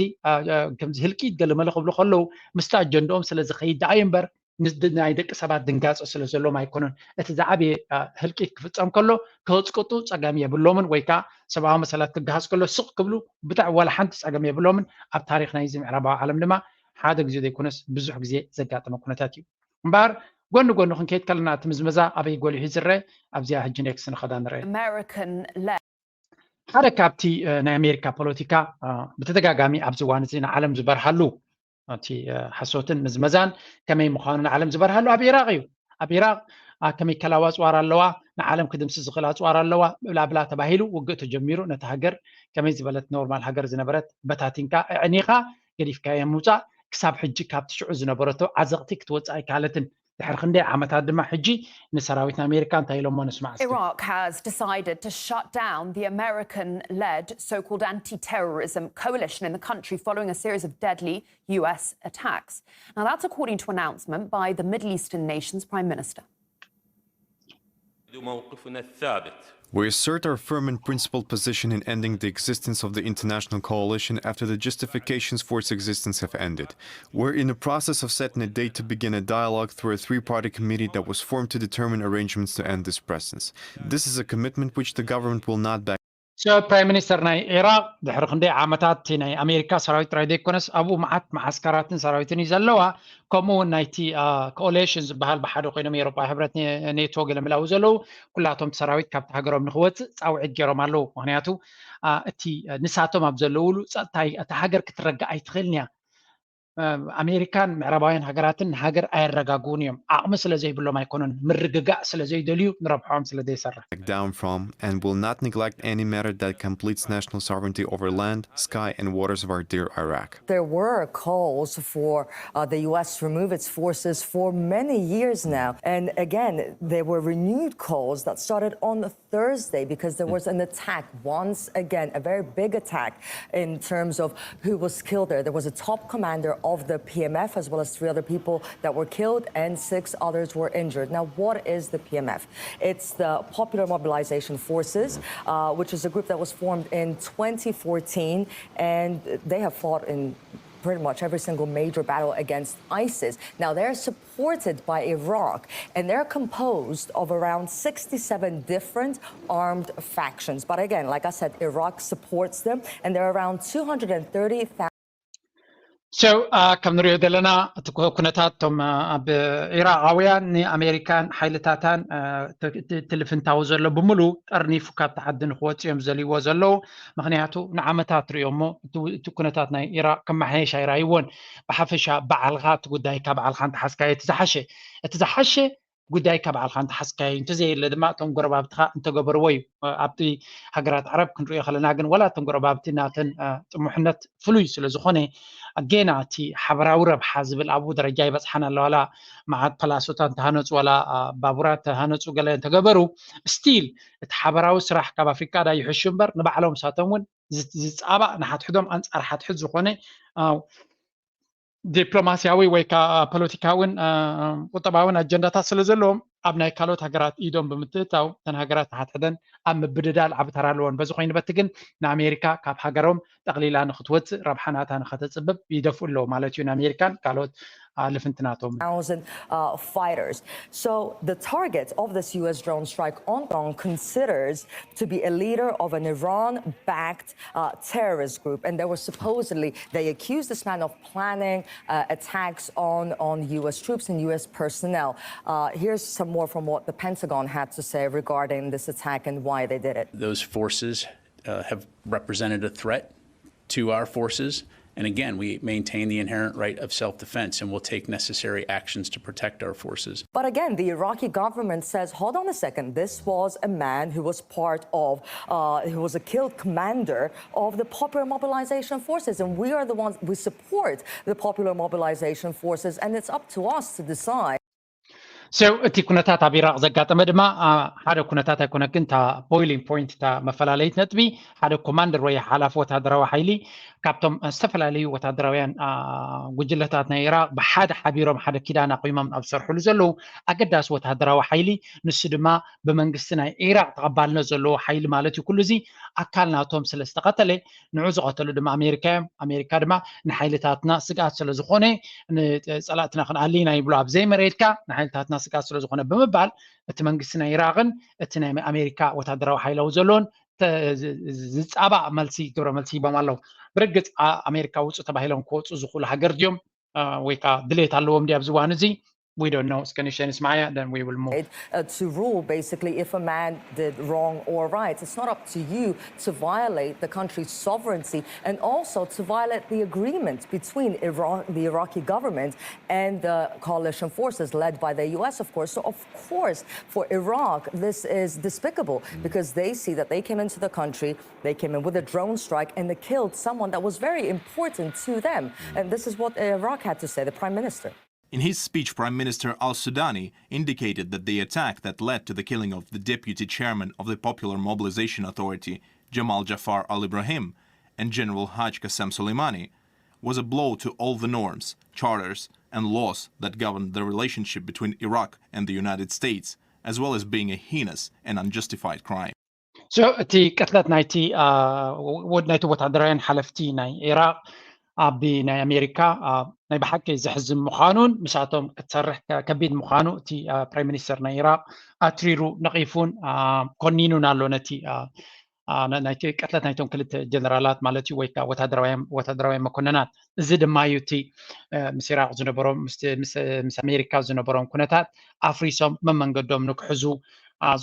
ከምዚ ህልቂት ገለመለ ክብሉ ከለዉ ምስቲ ኣጀንድኦም ስለ ዝኸይድ ደኣ እዩ እምበር ናይ ደቂ ሰባት ድንጋፀ ስለ ዘለዎም ኣይኮኑን። እቲ ዝዓበየ ህልቂት ክፍፀም ከሎ ከህፅቅጡ ፀገም የብሎምን ወይ ከዓ ሰብኣዊ መሰላት ክገሃስ ከሎ ስቕ ክብሉ ብጣዕ ዋላ ሓንቲ ፀገም የብሎምን። ኣብ ታሪክ ናይዚ ምዕራባዊ ዓለም ድማ ሓደ ግዜ ዘይኮነስ ብዙሕ ግዜ ዘጋጠመ ኩነታት እዩ። እምበኣር ጎኒ ጎኒ ክንከይድ ከለና እቲ ምዝመዛ ኣበይ ጎሊሑ ዝረአ ኣብዚኣ ሕጂ ኔክስ ንኸዳ ንረአ። American ሓደ ካብቲ ናይ ኣሜሪካ ፖለቲካ ብተደጋጋሚ ኣብዚ እዋን እዚ ንዓለም ዝበርሃሉ እቲ ሓሶትን ምዝመዛን ከመይ ምዃኑ ንዓለም ዝበርሃሉ ኣብ ኢራቅ እዩ ኣብ ኢራቅ ከመይ ከላዊ ኣፅዋር ኣለዋ ንዓለም ክድምስስ ዝኽእል ኣፅዋር ኣለዋ ብላብላ ተባሂሉ ውግእ ተጀሚሩ ነቲ ሃገር ከመይ ዝበለት ኖርማል ሃገር ዝነበረት በታቲንካ ኣዕኒኻ ገዲፍካዮ ምውፃእ ክሳብ ሕጂ ካብቲ ሽዑ ዝነበረቶ ዓዘቕቲ ክትወፅእ ኣይከኣለትን ድሕሪ ክንደይ ዓመታት ድማ ሕጂ ንሰራዊት ኣሜሪካ እንታይ ኢሎሞ ንስማዕ እስኪ Iraq has decided to shut down the American led so called anti terrorism coalition in the country following a series of deadly U S attacks. Now, that's according to an announcement by the Middle Eastern nation's prime minister. موقفنا الثابت We assert our firm and principled position in ending the existence of the international coalition after the justifications for its existence have ended. We're in the process of setting a date to begin a dialogue through a three party committee that was formed to determine arrangements to end this presence. This is a commitment which the government will not back. So, Prime Minister ናይ ኢራቅ ድሕሪ ክንደይ ዓመታት ናይ ኣሜሪካ ሰራዊት ጥራይ ዘይኮነስ ኣብኡ መዓት መዓስከራትን ሰራዊትን እዩ ዘለዋ ከምኡ እውን ናይቲ ኮሌሽን ዝበሃል ብሓደ ኮይኖም ኤሮፓ ሕብረት ኔቶ ገለ ምላው ዘለዉ ኩላቶም ሰራዊት ካብቲ ሃገሮም ንክወፅእ ፃውዒት ገይሮም ኣለዉ ምክንያቱ እቲ ንሳቶም ኣብ ዘለውሉ ፀጥታ እታ ሃገር ክትረጋእ ኣይትኽእልን እያ ኣሜሪካን ምዕራባውያን ሃገራትን ንሃገር ኣየረጋግኡን እዮም ዓቕሚ ስለ ዘይብሎም ኣይኮኑን ምርግጋእ ስለ ዘይደልዩ ንረብሖም ስለ ዘይሰርሕ down from and will not neglect any matter that completes national sovereignty over land, sky, and waters of our dear Iraq. There were calls for uh, the U S to remove its forces for many years now. And again, there were renewed calls that started on Thursday because there was an attack, once again, a very big attack in terms of who was killed there. There was a top commander of the P M F as well as three other people that were killed and six others were injured. Now, what is the P M F? It's the Popular Mobilization Forces, uh, which is a group that was formed in twenty fourteen, and they have fought in pretty much every single major battle against ISIS. Now, they're supported by Iraq, and they're composed of around sixty-seven different armed factions. But again, like I said, Iraq supports them, and there are around two hundred thirty thousand. So ከም ንሪኦ ዘለና እቲ ኩነታት እቶም ኣብ ኢራቃውያን ንኣሜሪካን ሓይልታታን ትልፍንታዊ ዘሎ ብምሉ ጠርኒፉ ካብ ተዓዲ ንክወፅኡ እዮም ዝደልይዎ ዘለዉ። ምክንያቱ ንዓመታት ሪኦሞ እቲ ኩነታት ናይ ኢራቅ ክመሓየሽ ኣይራይዎን። ብሓፈሻ ባዕልካ እቲ ጉዳይካ ባዕልካ እንተሓዝካዮ እቲ ዝሓሸ እቲ ዝሓሸ ጉዳይካ ባዕልካ እንተሓዝካዮ እንተዘየለ ድማ እቶም ጎረባብትካ እንተገበርዎ እዩ። ኣብቲ ሃገራት ዓረብ ክንሪኦ ከለና ግን ዋላ እቶም ጎረባብቲ ናተን ጥሙሕነት ፍሉይ ስለ ዝኾነ ጌና እቲ ሓበራዊ ረብሓ ዝብል ኣብኡ ደረጃ ይበፅሓን ኣለዋላ። መዓት ፓላሶታት እንተሃነፁ ዋላ ባቡራት እንተሃነፁ ገለ እንተገበሩ ስቲል እቲ ሓበራዊ ስራሕ ካብ ኣፍሪቃ ዳ ይሕሹ እምበር ንባዕሎም ሳቶም እውን ዝፃባእ ንሓትሕዶም ኣንፃር ሓትሕድ ዝኾነ ዲፕሎማስያዊ ወይ ከዓ ፖለቲካውን ቁጠባውን ኣጀንዳታት ስለ ዘለዎም ኣብ ናይ ካልኦት ሃገራት ኢዶም ብምትእታው እተን ሃገራት ንሓትሕደን ኣብ ምብድዳል ዓቢ ተራ ኣለዎን። በዚ ኮይኑ በቲ ግን ንኣሜሪካ ካብ ሃገሮም ጠቕሊላ ንክትወፅእ ረብሓ ናታ ንኸተፅብብ ይደፍኡ ኣለዉ ማለት እዩ። ንኣሜሪካን ካልኦት ልፍንትናቶም thousand uh, fighters. So the target of this U S drone strike on Hong Kong considers to be a leader of an Iran-backed uh, terrorist group, and they were supposedly they accused this man of planning uh, attacks on on U S troops and U S personnel. Uh, here's some more from what the Pentagon had to say regarding this attack and why they did it. Those forces uh, have represented a threat to our forces. And again, we maintain the inherent right of self defense and will take necessary actions to protect our forces. But again, the Iraqi government says, hold on a second, this was a man who was part of, uh, who was a killed commander of the Popular Mobilization Forces. And we are the ones, we support the Popular Mobilization Forces, and it's up to us to decide. So እቲ ኩነታት ኣብ ኢራቅ ዘጋጠመ ድማ ሓደ ኩነታት ኣይኮነ ግን እታ boiling point እታ መፈላለይት ነጥቢ ሓደ ኮማንደር ወይ ሓላፊ ወታደራዊ ሓይሊ ካብቶም ዝተፈላለዩ ወታደራውያን ጉጅለታት ናይ ኢራቅ ብሓደ ሓቢሮም ሓደ ኪዳን ኣቑሞም ኣብ ዝሰርሕሉ ዘለዉ ኣገዳሲ ወታደራዊ ሓይሊ ንሱ ድማ ብመንግስቲ ናይ ኢራቅ ተቐባልነት ዘለዎ ሓይሊ ማለት እዩ። ኩሉ እዚ ኣካል ናቶም ስለ ዝተቐተለ ንዑ ዝቐተሉ ድማ ኣሜሪካ እዮም። ኣሜሪካ ድማ ንሓይልታትና ስግኣት ስለ ዝኾነ ንፀላእትና ክንኣሊ ኢና ይብሉ ኣብ ዘይመሬትካ ንሓይልታትና ስግኣት ስለ ዝኾነ ብምባል እቲ መንግስቲ ናይ ኢራቅን እቲ ናይ ኣሜሪካ ወታደራዊ ሓይላዊ ዘለዎን ዝፃባእ መልሲ ግብረ መልሲ ሂቦም ኣለዉ። ብርግፅ ኣሜሪካ ውፁ ተባሂሎም ክወፁ ዝኽእሉ ሃገር ድዮም ወይ ከዓ ድሌት ኣለዎም ድዩ ኣብዚ እዋን እዚ? We don't know. እስከ ንሸን እስማያ then we will move. Uh, to rule basically if a man did wrong or right. It's not up to you to violate the country's sovereignty and also to violate the agreement between Iran, the Iraqi government and the coalition forces led by the U S, of course. So of course, for Iraq, this is despicable because they see that they came into the country, they came in with a drone strike and they killed someone that was very important to them. And this is what Iraq had to say, the prime minister. In his speech, Prime Minister Al Sudani indicated that the attack that led to the killing of the deputy chairman of the Popular Mobilization Authority, Jamal Jafar Al Ibrahim, and General Haj Qasem Soleimani was a blow to all the norms, charters, and laws that govern the relationship between Iraq and the United States, as well as being a heinous and unjustified crime. So እቲ ቅትለት ናይቲ ናይቲ ወታደራውያን ሓለፍቲ ናይ ኢራቅ ኣብ ናይ ኣሜሪካ ናይ ብሓቂ ዘሕዝን ምዃኑን ምሳቶም ክትሰርሕ ከቢድ ምዃኑ እቲ ፕራይም ሚኒስተር ናይ ኢራቅ ኣትሪሩ ነቒፉን ኮኒኑን ኣሎ። ነቲ ናይቲ ቅትለት ናይቶም ክልተ ጀነራላት ማለት እዩ ወይ ወታደራውያን መኮንናት። እዚ ድማ እዩ እቲ ምስ ኢራቅ ዝነበሮም ምስ ኣሜሪካ ዝነበሮም ኩነታት ኣፍሪሶም መመንገዶም ንክሕዙ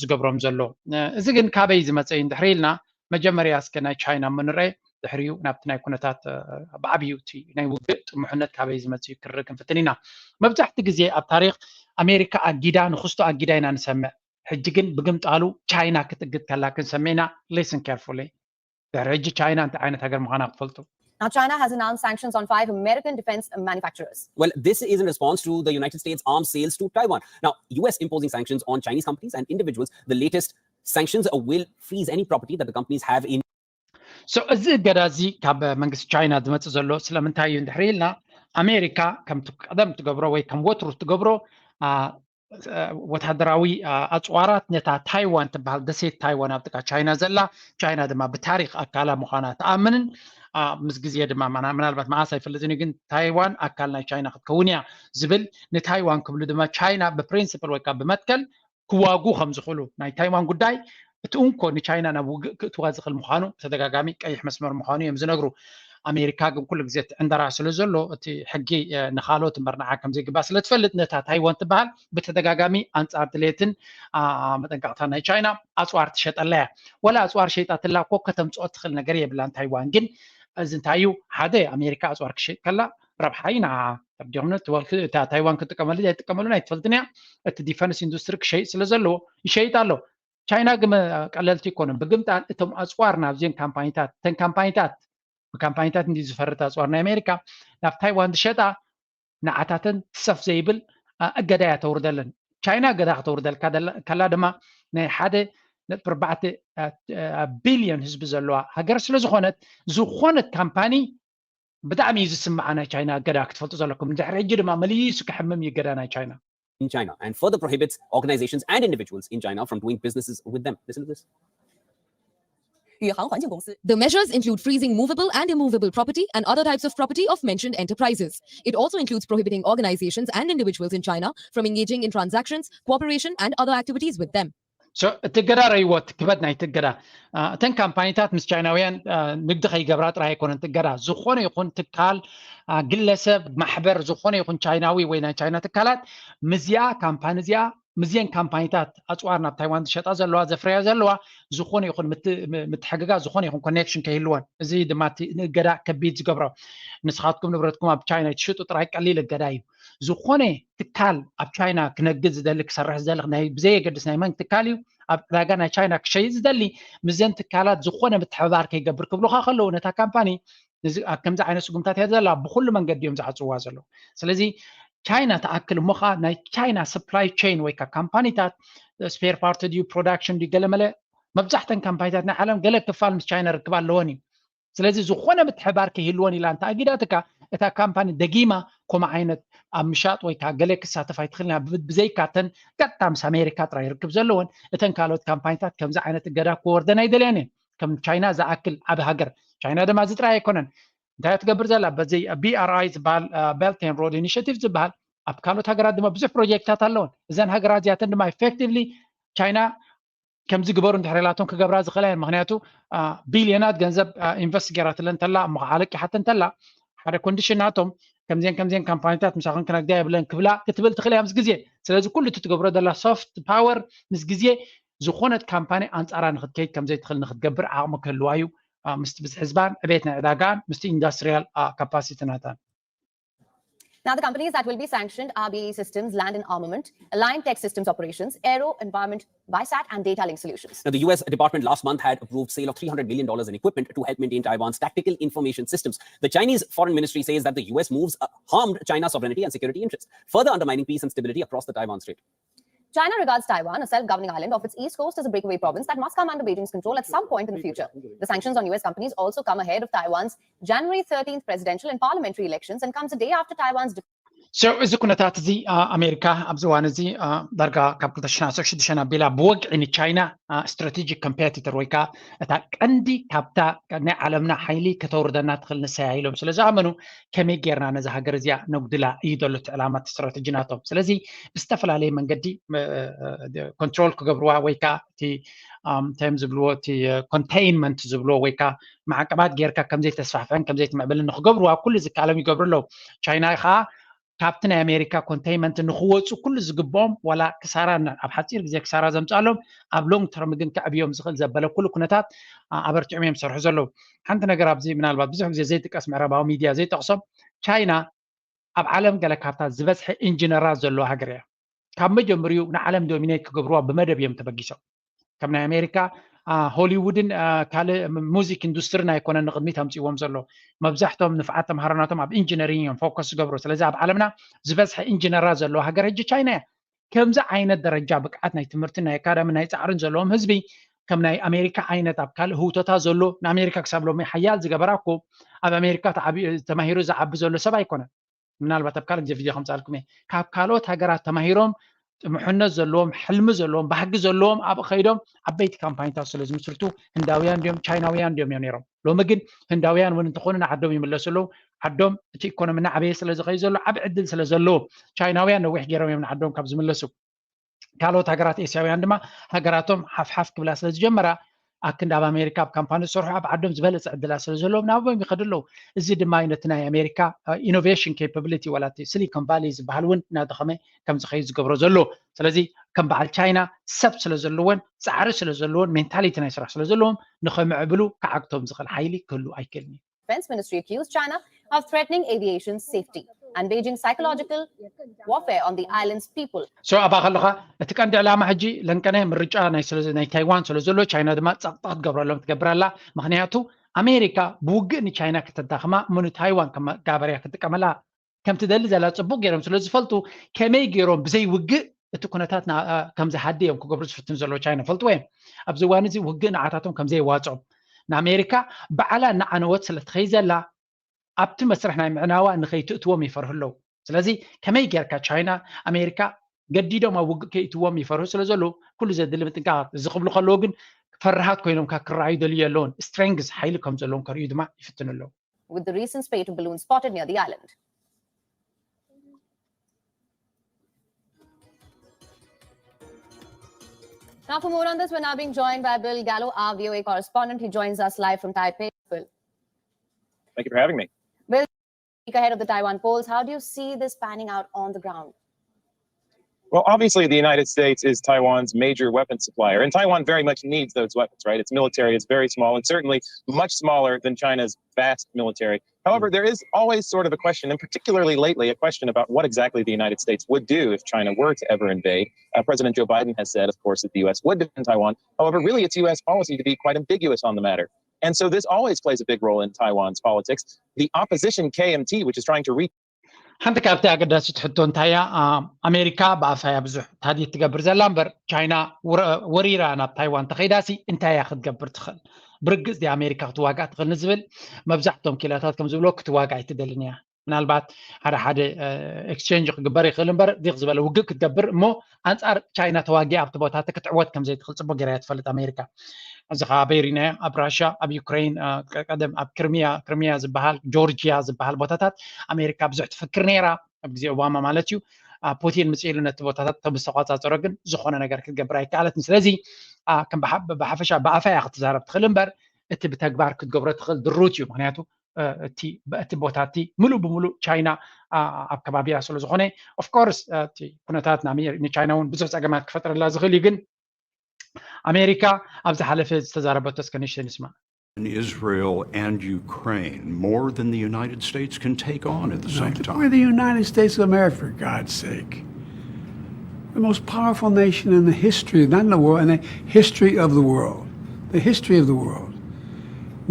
ዝገብሮም ዘሎ። እዚ ግን ካበይ ዝመፀ እዩ እንድሕር ኢልና መጀመርያ እስከ ናይ ቻይና ምንርአ ድሕሪኡ ናብቲ ናይ ኩነታት ብዓብዩ እቲ ናይ ውግእ ጥሙሕነት ካበይ ዝመፅ እዩ ክርእ ክንፍትን ኢና። መብዛሕቲ ግዜ ኣብ ታሪክ ኣሜሪካ ኣጊዳ ንክስቶ ኣጊዳ ኢና ንሰምዕ። ሕጂ ግን ብግምጣሉ ቻይና ክትእግድ ከላ ክንሰምዕ ኢና። Listen carefully። ድሕሪ ሕጂ ቻይና እንታይ ዓይነት ሃገር ምዃና ክትፈልጡ። Now, China has announced sanctions on five American defense manufacturers. Well, this is in response to the United States arms sales to Taiwan. Now, U S imposing sanctions on Chinese companies and individuals. The latest sanctions will freeze any property that the companies have in So እዚ እገዳ እዚ ካብ መንግስቲ ቻይና ዝመፅእ ዘሎ ስለምንታይ እዩ እንድሕር ኢልና ኣሜሪካ ከም ቀደም ትገብሮ ወይ ከም ወትሩ ትገብሮ ወታደራዊ ኣፅዋራት ነታ ታይዋን ትበሃል ደሴት ታይዋን ኣብ ጥቃ ቻይና ዘላ ቻይና ድማ ብታሪክ ኣካላ ምዃና ትኣምንን ምስ ግዜ ድማ ምናልባት መዓስ ኣይፈልጥን እዩ፣ ግን ታይዋን ኣካል ናይ ቻይና ክትከውን እያ ዝብል ንታይዋን ክብሉ ድማ ቻይና ብፕሪንስፕል ወይ ከዓ ብመትከል ክዋጉ ከም ዝኽእሉ ናይ ታይዋን ጉዳይ እቲ እንኮ ንቻይና ናብ ውግእ ክእትዋ ዝኽእል ምዃኑ ብተደጋጋሚ ቀይሕ መስመር ምዃኑ እዮም ዝነግሩ። ኣሜሪካ ግን ኩሉ ግዜ ትዕንደራ ስለ ዘሎ እቲ ሕጊ ንኻልኦት እምበር ንዓ ከም ዘይግባእ ስለ ትፈልጥ ነታ ታይዋን ትበሃል ብተደጋጋሚ ኣንጻር ድሌትን መጠንቀቕታ ናይ ቻይና ኣፅዋር ትሸጠላ እያ። ወላ ኣፅዋር ሸይጣትላ እኮ ከተምፅኦ ትኽእል ነገር የብላን። ታይዋን ግን እዚ እንታይ እዩ? ሓደ ኣሜሪካ ኣፅዋር ክሸይጥ ከላ ረብሓ እዩ ንዓ። ተርዲኹም ታይዋን ክጥቀመሉ ኣይጥቀመሉን ኣይትፈልጥን እያ። እቲ ዲፈንስ ኢንዱስትሪ ክሸይጥ ስለ ዘለዎ ይሸይጥ ኣሎ። ቻይና ግን ቀለልቲ ይኮኑን። ብግምጣል እቶም ኣፅዋር ናብዚን ካምፓኒታት እተን ካምፓኒታት ብካምፓኒታት እንዲ ዝፈርት ኣፅዋር ናይ ኣሜሪካ ናብ ታይዋን ዝሸጣ ንዓታተን ትሰፍ ዘይብል እገዳ እያ ተውርደለን። ቻይና እገዳ ክተውርደልካ ከላ ድማ ናይ ሓደ ነጥቢ ኣርባዕተ ቢልዮን ህዝቢ ዘለዋ ሃገር ስለዝኾነት ዝኾነት ካምፓኒ ብጣዕሚ እዩ ዝስምዓ ናይ ቻይና እገዳ ክትፈልጡ ዘለኩም። ድሕሪ ሕጂ ድማ መሊሱ ክሕምም እዩ እገዳ ናይ ቻይና። in China and further prohibits organizations and individuals in China from doing businesses with them. Listen to this. 宇航环境公司。The measures include freezing movable and immovable property and other types of property of mentioned enterprises. It also includes prohibiting organizations and individuals in China from engaging in transactions, cooperation, and other activities with them. እቲ እገዳ ረይዎ እቲ ክበድ ናይቲ እገዳ እተን ካምፓኒታት ምስ ቻይናውያን ንግዲ ከይገብራ ጥራይ ኣይኮነን እቲ እገዳ። ዝኾነ ይኹን ትካል፣ ግለሰብ፣ ማሕበር፣ ዝኾነ ይኹን ቻይናዊ ወይ ናይ ቻይና ትካላት ምስዚኣ ካምፓኒ እዚኣ ምስዚአን ካምፓኒታት ኣፅዋር ናብ ታይዋን ዝሸጣ ዘለዋ ዘፍረያ ዘለዋ ዝኾነ ይኹን ምትሕግጋዝ ዝኾነ ይኹን ኮኔክሽን ከይህልወን። እዚ ድማ እቲ ንእገዳ ከቢድ ዝገብሮ። ንስኻትኩም ንብረትኩም ኣብ ቻይና ትሽጡ ጥራይ ቀሊል እገዳ እዩ። ዝኾነ ትካል ኣብ ቻይና ክነግድ ዝደሊ ክሰርሕ ዝደሊ ናይ ብዘየገድስ ናይ መን ትካል እዩ ኣብ ዕዳጋ ናይ ቻይና ክሸይጥ ዝደሊ ምስዘን ትካላት ዝኾነ ምትሕብባር ከይገብር ክብሉካ ከለዉ ነታ ካምፓኒ ከምዚ ዓይነት ስጉምታት እያ ዘላ ብኩሉ መንገዲ እዮም ዝዓፅዋ ዘለዉ። ስለዚ ቻይና ተኣክል እሞ ከዓ ናይ ቻይና ሰፕላይ ቼን ወይ ከዓ ካምፓኒታት ስፔር ፓርት ድዩ ፕሮዳክሽን ድዩ ገለመለ መብዛሕተን ካምፓኒታት ናይ ዓለም ገለ ክፋል ምስ ቻይና ርክብ ኣለወን እዩ። ስለዚ ዝኾነ ምትሕባር ከይህልወን ኢላ እንተ ኣጊዳትካ እታ ካምፓኒ ደጊማ ከምኡ ዓይነት ኣብ ምሻጥ ወይ ከዓ ገለ ክሳተፍ ኣይትኽእልን እያ። ብዘይካተን ቀጥታ ምስ ኣሜሪካ ጥራይ ርክብ ዘለወን እተን ካልኦት ካምፓኒታት ከምዚ ዓይነት እገዳ ክወርደን ኣይደልያን እየን። ከም ቻይና ዝኣክል ዓቢ ሃገር ቻይና ድማ እዚ ጥራይ ኣይኮነን። እንታይ ትገብር ዘላ በዚ BRI ዝበሃል Belt and Road Initiative ዝበሃል ኣብ ካልኦት ሃገራት ድማ ብዙሕ ፕሮጀክትታት ኣለወን። እዘን ሃገራት እዚኣተን ድማ ኢፌክቲቭሊ ቻይና ከምዚ ግበሩ እንድሕር ኢላቶም ክገብራ ዝኽእላ እየን። ምክንያቱ ቢልዮናት ገንዘብ ኢንቨስት ገይራትለን እንተላ እሞ ኣለቂሓተን እንተላ ሓደ ኮንዲሽን ናቶም ከምዚአን ከምዚአን ካምፓኒታት ምሳኽን ክነግዳ የብለን ክብላ ክትብል ትኽእል እያ ምስ ግዜ። ስለዚ ኩሉ እቲ ትገብሮ ዘላ ሶፍት ፓወር ምስ ግዜ ዝኾነት ካምፓኒ ኣንፃራ ንክትከይድ ከምዘይትኽእል ንክትገብር ዓቕሚ ክህልዋ እዩ። ምስቲ ብዝሒ ህዝባን ዕቤት ናይ ዕዳጋን ምስቲ ኢንዱስትሪያል ካፓሲቲ ናታን። Now, the companies that will be sanctioned are BAE Systems Land and Armament, Allied Tech Systems Operations, Aero, Environment, Viasat, and Data Link Solutions. Now, the U S Department last month had approved sale of three hundred million dollars in equipment to help maintain Taiwan's tactical information systems. The Chinese Foreign Ministry says that the U S moves uh, harmed China's sovereignty and security interests, further undermining peace and stability across the Taiwan Strait. China regards Taiwan, a self governing island off its east coast, as a breakaway province that must come under Beijing's control at some point in the future. The sanctions on U S companies also come ahead of Taiwan's January thirteenth presidential and parliamentary elections and comes a day after Taiwan's እዚ ኩነታት እዚ ኣሜሪካ ኣብዚ እዋን እዚ ዳርጋ ካብ ክልተ ሽሕን ዓሰርተ ሽዱሽተን ኣቢላ ብወግዒ ንቻይና ስትራቴጂክ ኮምፔቲተር ወይ ከዓ እታ ቀንዲ ካብታ ናይ ዓለምና ሓይሊ ከተውርደና ትኽእል ንሰያ ኢሎም ስለ ዝኣመኑ ከመይ ጌርና ነዚ ሃገር እዚኣ ነጉድላ እዩ ዘሎ እቲ ዕላማ እቲ ስትራቴጂ ናቶም። ስለዚ ብዝተፈላለየ መንገዲ ኮንትሮል ክገብርዋ ወይ ከዓ እቲ እንታይ ዝብልዎ እቲ ኮንቴይንመንት ዝብልዎ ወይ ከዓ ማዕቀባት ጌርካ ከምዘይተስፋሕፍሐን ከምዘይትምዕብልን ንክገብርዋ ኩሉ ዝከኣሎም ይገብሩ ኣለዉ። ቻይና ከዓ ካብቲ ናይ ኣሜሪካ ኮንቴይንመንት ንክወፁ ኩሉ ዝግብኦም ዋላ ክሳራ ኣብ ሓፂር ግዜ ክሳራ ዘምፅኣሎም ኣብ ሎንግ ተርም ግን ከዕብዮም ዝኽእል ዘበለ ኩሉ ኩነታት ኣበርቲዖም እዮም ዝሰርሑ ዘለዉ። ሓንቲ ነገር ኣብዚ ምናልባት ብዙሕ ግዜ ዘይጥቀስ ምዕራባዊ ሚድያ ዘይጠቕሶም ቻይና ኣብ ዓለም ገለ ካብታ ዝበዝሐ ኢንጂነራት ዘለዋ ሃገር እያ። ካብ መጀመሪኡ ንዓለም ዶሚኔት ክገብርዋ ብመደብ እዮም ተበጊሶም። ከም ናይ ኣሜሪካ ሆሊውድን ካልእ ሙዚክ ኢንዱስትሪ ኣይኮነን ንቅድሚት ኣምፅዎም ዘሎ። መብዛሕቶም ንፍዓት ተምሃሮናቶም ኣብ ኢንጂነሪንግ እዮም ፎከስ ዝገብሩ። ስለዚ ኣብ ዓለምና ዝበዝሐ ኢንጂነራት ዘለዋ ሃገር ሕጂ ቻይና እያ። ከምዚ ዓይነት ደረጃ ብቅዓት ናይ ትምህርትን ናይ ኣካዳሚ ናይ ፃዕርን ዘለዎም ህዝቢ ከም ናይ ኣሜሪካ ዓይነት ኣብ ካልእ ህውቶታት ዘሎ ንኣሜሪካ ክሳብ ሎሚ ሓያል ዝገበራ እኮ ኣብ ኣሜሪካ ተማሂሩ ዝዓቢ ዘሎ ሰብ ኣይኮነን። ምናልባት ኣብ ካልእ ግዜ ቪድዮ ከምፅኣልኩም እየ። ካብ ካልኦት ሃገራት ተማሂሮም ጥሙሕነት ዘለዎም ሕልሚ ዘለዎም ባህጊ ዘለዎም ኣብ ከይዶም ዓበይቲ ካምፓኒታት ስለ ዝምስርቱ ህንዳውያን ድዮም ቻይናውያን ድዮም እዮም ነይሮም። ሎሚ ግን ህንዳውያን እውን እንተኾኑ ንዓዶም ይምለሱ ኣለዉ። ዓዶም እቲ ኢኮኖሚ እናዓበየ ስለ ዝኸዩ ዘሎ ዓብ ዕድል ስለ ዘለዎ ቻይናውያን ነዊሕ ገይሮም እዮም ንዓዶም ካብ ዝምለሱ። ካልኦት ሃገራት ኤስያውያን ድማ ሃገራቶም ሓፍሓፍ ክብላ ስለ ዝጀመራ ኣክንዲ ኣብ ኣሜሪካ ኣብ ካምፓኒ ዝሰርሑ ኣብ ዓዶም ዝበለፀ ዕድላት ስለ ዘለዎም ናብኦም ይኸዱ ኣለዉ። እዚ ድማ እዩ ነቲ ናይ ኣሜሪካ ኢኖቬሽን ኬፓብሊቲ ዋላ እቲ ሲሊኮን ቫሊ ዝበሃል እውን እናደኸመ ከም ዝኸይድ ዝገብሮ ዘሎ። ስለዚ ከም በዓል ቻይና ሰብ ስለ ዘለዎን ፃዕሪ ስለ ዘለዎን ሜንታሊቲ ናይ ስራሕ ስለ ዘለዎም ንኸምዕብሉ ክዓግቶም ዝኽእል ሓይሊ ክህሉ ኣይክእልን እዩ። Defense Ministry accused China of threatening aviation safety and waging psychological warfare on the island's people. So ኣብኣ ከለኻ እቲ ቀንዲ ዕላማ ሕጂ ለንቀነ ምርጫ ናይ ስለ ናይ ታይዋን ስለ ዘሎ ቻይና ድማ ጸቕጣ ክትገብረሎም ትገብር ኣላ። ምክንያቱ ኣሜሪካ ብውግእ ንቻይና ከተዳኽማ እሞ ንታይዋን ከም መጋበርያ ክትጥቀመላ ከም ትደሊ ዘላ ጽቡቅ ገይሮም ስለ ዝፈልጡ ከመይ ገይሮም ብዘይ ውግእ እቲ ኩነታት ከም ዝሃዲ እዮም ክገብሩ ዝፍትኑ ዘለዉ ቻይና ፈልጥዎ እዮም። ኣብዚ እዋን እዚ ውግእ ንዓታቶም ከም ዘየዋፅኦም ንኣሜሪካ ባዕላ እናዓነወት ስለ ትኸይ ዘላ ኣብቲ መስርሕ ናይ ምዕናዋ ንኸይትእትዎም ይፈርሁ ኣለዉ። ስለዚ ከመይ ጌርካ ቻይና ኣሜሪካ ገዲዶም ኣብ ውግእ ከይእትዎም ይፈርሁ ስለ ዘለዉ ኩሉ ዘድሊ ምጥንቃቕ። እዚ ክብሉ ከለዉ ግን ፈራሃት ኮይኖም ካብ ክረኣዩ ደልዩ ኣለውን ስትሬንግዝ ሓይሊ ከም ዘለዎም ከርእዩ ድማ ይፍትኑ ኣለዉ። With the recent spate of balloons spotted near the island. Now, for more on this, we're now being joined by Bill Gallo, our V O A correspondent. He joins us live from Taipei. Bill. Thank you for having me. Bill, ahead of the Taiwan polls, how do you see this panning out on the ground? Well, obviously, the United States is Taiwan's major weapon supplier, and Taiwan very much needs those weapons, right? Its military is very small and certainly much smaller than China's vast military. However, there is always sort of a question, and particularly lately, a question about what exactly the United States would do if China were to ever invade. Uh, President Joe Biden has said, of course, that the U S would defend Taiwan. However, really, it's U S policy to be quite ambiguous on the matter. And so this always plays a big role in Taiwan's politics. The opposition K M T, which is trying to reach ሓንቲ ካብቲ ኣገዳሲት ሕቶ እንታይ እያ? ኣሜሪካ ብኣፋ እያ ብዙሕ ታዲት ትገብር ዘላ እምበር ቻይና ወሪራ ናብ ታይዋን ተኸይዳሲ እንታይ እያ ክትገብር ትኽእል? ብርግፅ ዲ ኣሜሪካ ክትዋጋእ ትኽእል ንዝብል መብዛሕቶም ኪላታት ከም ዝብሎ ክትዋጋእ ኣይትደልን እያ። ምናልባት ሓደ ሓደ ኤክስቼንጅ ክግበር ይኽእል እምበር ዲቕ ዝበለ ውግእ ክትገብር እሞ ኣንፃር ቻይና ተዋጊኣ ኣብቲ ቦታቲ ክትዕወት ከም ዘይትኽእል ፅቡቅ ገይራ እያ ትፈልጥ ኣሜሪካ። እዚ ከዓ በይሪናዮ ኣብ ራሽያ ኣብ ዩክሬን ቀደም ኣብ ክርሚያ ክርሚያ ዝበሃል ጆርጂያ ዝበሃል ቦታታት ኣሜሪካ ብዙሕ ትፍክር ነይራ ኣብ ግዜ ኦባማ ማለት እዩ። ፑቲን ምፅእ ኢሉ ነቲ ቦታታት ተምስተቋፃፀሮ ግን ዝኾነ ነገር ክትገብር ኣይከኣለትን። ስለዚ ከም ብሓፈሻ ብኣፋ እያ ክትዛረብ ትኽእል እምበር እቲ ብተግባር ክትገብሮ ትኽእል ድሩት እዩ። ምክንያቱ እቲ ቦታ እቲ ምሉእ ብምሉእ ቻይና ኣብ ከባቢያ ስለ ዝኾነ ኦፍኮርስ እቲ ኩነታት ንቻይና እውን ብዙሕ ፀገማት ክፈጥረላ ዝኽእል እዩ። ግን ኣሜሪካ ኣብ ዝሓለፈ ዝተዛረበቶ እስከ ንእሽተይ ንስማዕ። In Israel and Ukraine more than the United States can take on at the same time. We're the United States of America, for God's sake. The most powerful nation in the history, not in the world, in the history of the world. The history of the world.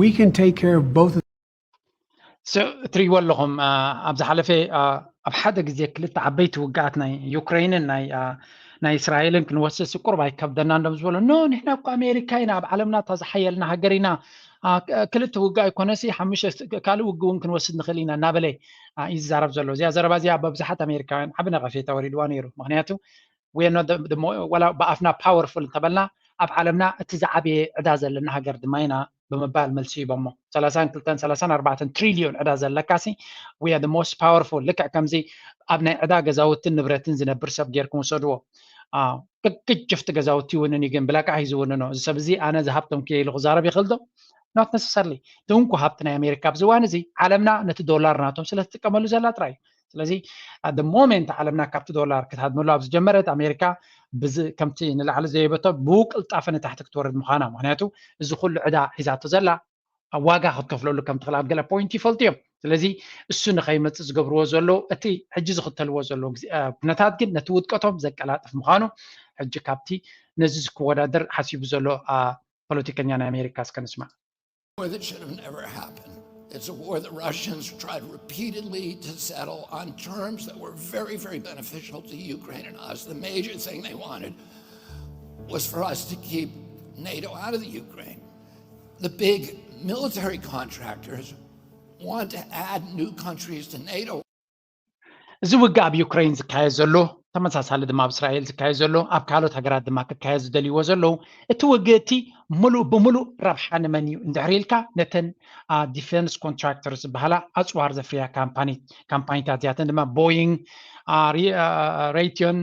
We can take care of both of እትሪእዎ ኣለኹም ኣብ ዝሓለፈ ኣብ ሓደ ግዜ ክልተ ዓበይቲ ውግኣት ናይ ዩክሬንን ናይ ናይ እስራኤልን ክንወስድ ስቁርብ ኣይከብደና እንዶም ዝበሎ ኖ ንሕና እኮ ኣሜሪካ ኢና ኣብ ዓለምና እታ ዝሓየልና ሃገር ኢና ክልተ ውግእ ኣይኮነሲ ሓሙሽተ ካልእ ውግእ እውን ክንወስድ ንኽእል ኢና እናበለ እዩ ዝዛረብ ዘሎ። እዚኣ ዘረባ እዚኣ በብዙሓት ኣሜሪካውያን ዓቢ ነቐፌታ ወሪድዋ ነይሩ። ምክንያቱ ወላ ብኣፍና ፓወርፉል እንተበልና ኣብ ዓለምና እቲ ዝዓበየ ዕዳ ዘለና ሃገር ድማ ኢና ብምባል መልሲ ሂቦሞ። ሰላሳን ክልተን ሰላሳን ኣርባዕተን ትሪልዮን ዕዳ ዘለካሲ we are the most powerful ልክዕ ከምዚ ኣብ ናይ ዕዳ ገዛውትን ንብረትን ዝነብር ሰብ ጌርኩም ውሰድዎ። ቅጭፍቲ ገዛውቲ ይውንን እዩ ግን ብላቃሕ እዩ ዝውንኖ። እዚ ሰብ እዚ ኣነ ዝሃብቶም ክየ ኢሉ ክዛረብ ይኽእል ዶ? Not necessarily። እቲ እንኮ ሃብቲ ናይ ኣሜሪካ ኣብዚ እዋን እዚ ዓለምና ነቲ ዶላር ናቶም ስለ ትጥቀመሉ ዘላ ጥራይ እዩ። ስለዚ the moment ዓለምና ካብቲ ዶላር ክትሃድመሉ ኣብ ዝጀመረት ኣሜሪካ ከምቲ ንላዕሊ ዘየበቶ ብቅልጣፈ ንታሕቲ ክትወርድ ምዃና። ምክንያቱ እዚ ኩሉ ዕዳ ሒዛቶ ዘላ ዋጋ ክትከፍለሉ ከም ትኽእል ኣብ ገለ ፖይንት ይፈልጡ እዮም። ስለዚ እሱ ንኸይመፅእ ዝገብርዎ ዘለዉ እቲ ሕጂ ዝኽተልዎ ዘለዉ ኩነታት ግን ነቲ ውድቀቶም ዘቀላጥፍ ምዃኑ ሕጂ ካብቲ ነዚ ዝክወዳደር ሓሲቡ ዘሎ ፖለቲከኛ ናይ ኣሜሪካ እስከ ንስማዕ። War that should have never happened. It's a war that Russians tried repeatedly to settle on terms that were very, very beneficial to Ukraine and us. The major thing they wanted was for us to keep NATO out of the Ukraine. The big military contractors want to add new countries to NATO. እዚ ውግእ ኣብ ዩክሬን ዝካየድ ዘሎ ተመሳሳሊ ድማ ኣብ እስራኤል ዝካየድ ዘሎ፣ ኣብ ካልኦት ሃገራት ድማ ክካየድ ዝደልይዎ ዘለዉ፣ እቲ ውግእ እቲ ምሉእ ብምሉእ ረብሓ ንመን እዩ እንድሕር ኢልካ፣ ነተን ዲፌንስ ኮንትራክተር ዝበሃላ ኣፅዋር ዘፍርያ ካምፓኒታት እዚኣተን ድማ ቦይንግ፣ ሬይቲዮን፣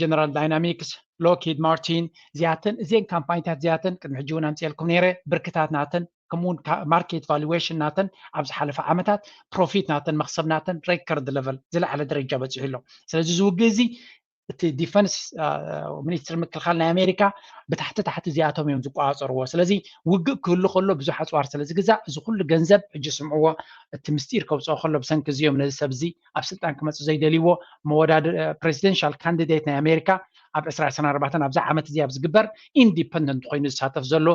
ጀነራል ዳይናሚክስ፣ ሎኪድ ማርቲን እዚኣተን፣ እዚን ካምፓኒታት እዚኣተን ቅድሚ ሕጂ እውን ኣምፅኤልኩም ነይረ። ብርክታት ናተን ከምኡውን ማርኬት ቫሉዌሽን ናተን ኣብ ዝሓለፈ ዓመታት ፕሮፊት ናተን፣ መክሰብ ናተን ሬከርድ ለቨል ዝለዓለ ደረጃ በፂሑ ኣሎ። ስለዚ እዚ ውግእ እዚ እቲ ዲፈንስ ሚኒስትሪ ምክልኻል ናይ ኣሜሪካ ብታሕቲ ታሕቲ እዚኣቶም እዮም ዝቆፃፀርዎ። ስለዚ ውግእ ክህሉ ከሎ ብዙሕ ኣፅዋር ስለ ዝግዛእ እዚ ኩሉ ገንዘብ ሕጂ ስምዕዎ፣ እቲ ምስጢር ከውፅኦ ከሎ ብሰንኪ እዚኦም ነዚ ሰብ እዚ ኣብ ስልጣን ክመፅእ ዘይደልይዎ መወዳድ ፕሬዚደንሻል ካንዲዴት ናይ ኣሜሪካ ኣብ ዕስራ ዕስራን ኣርባዕተን ኣብዚ ዓመት እዚ ኣብ ዝግበር ኢንዲፐንደንት ኮይኑ ዝሳተፍ ዘሎ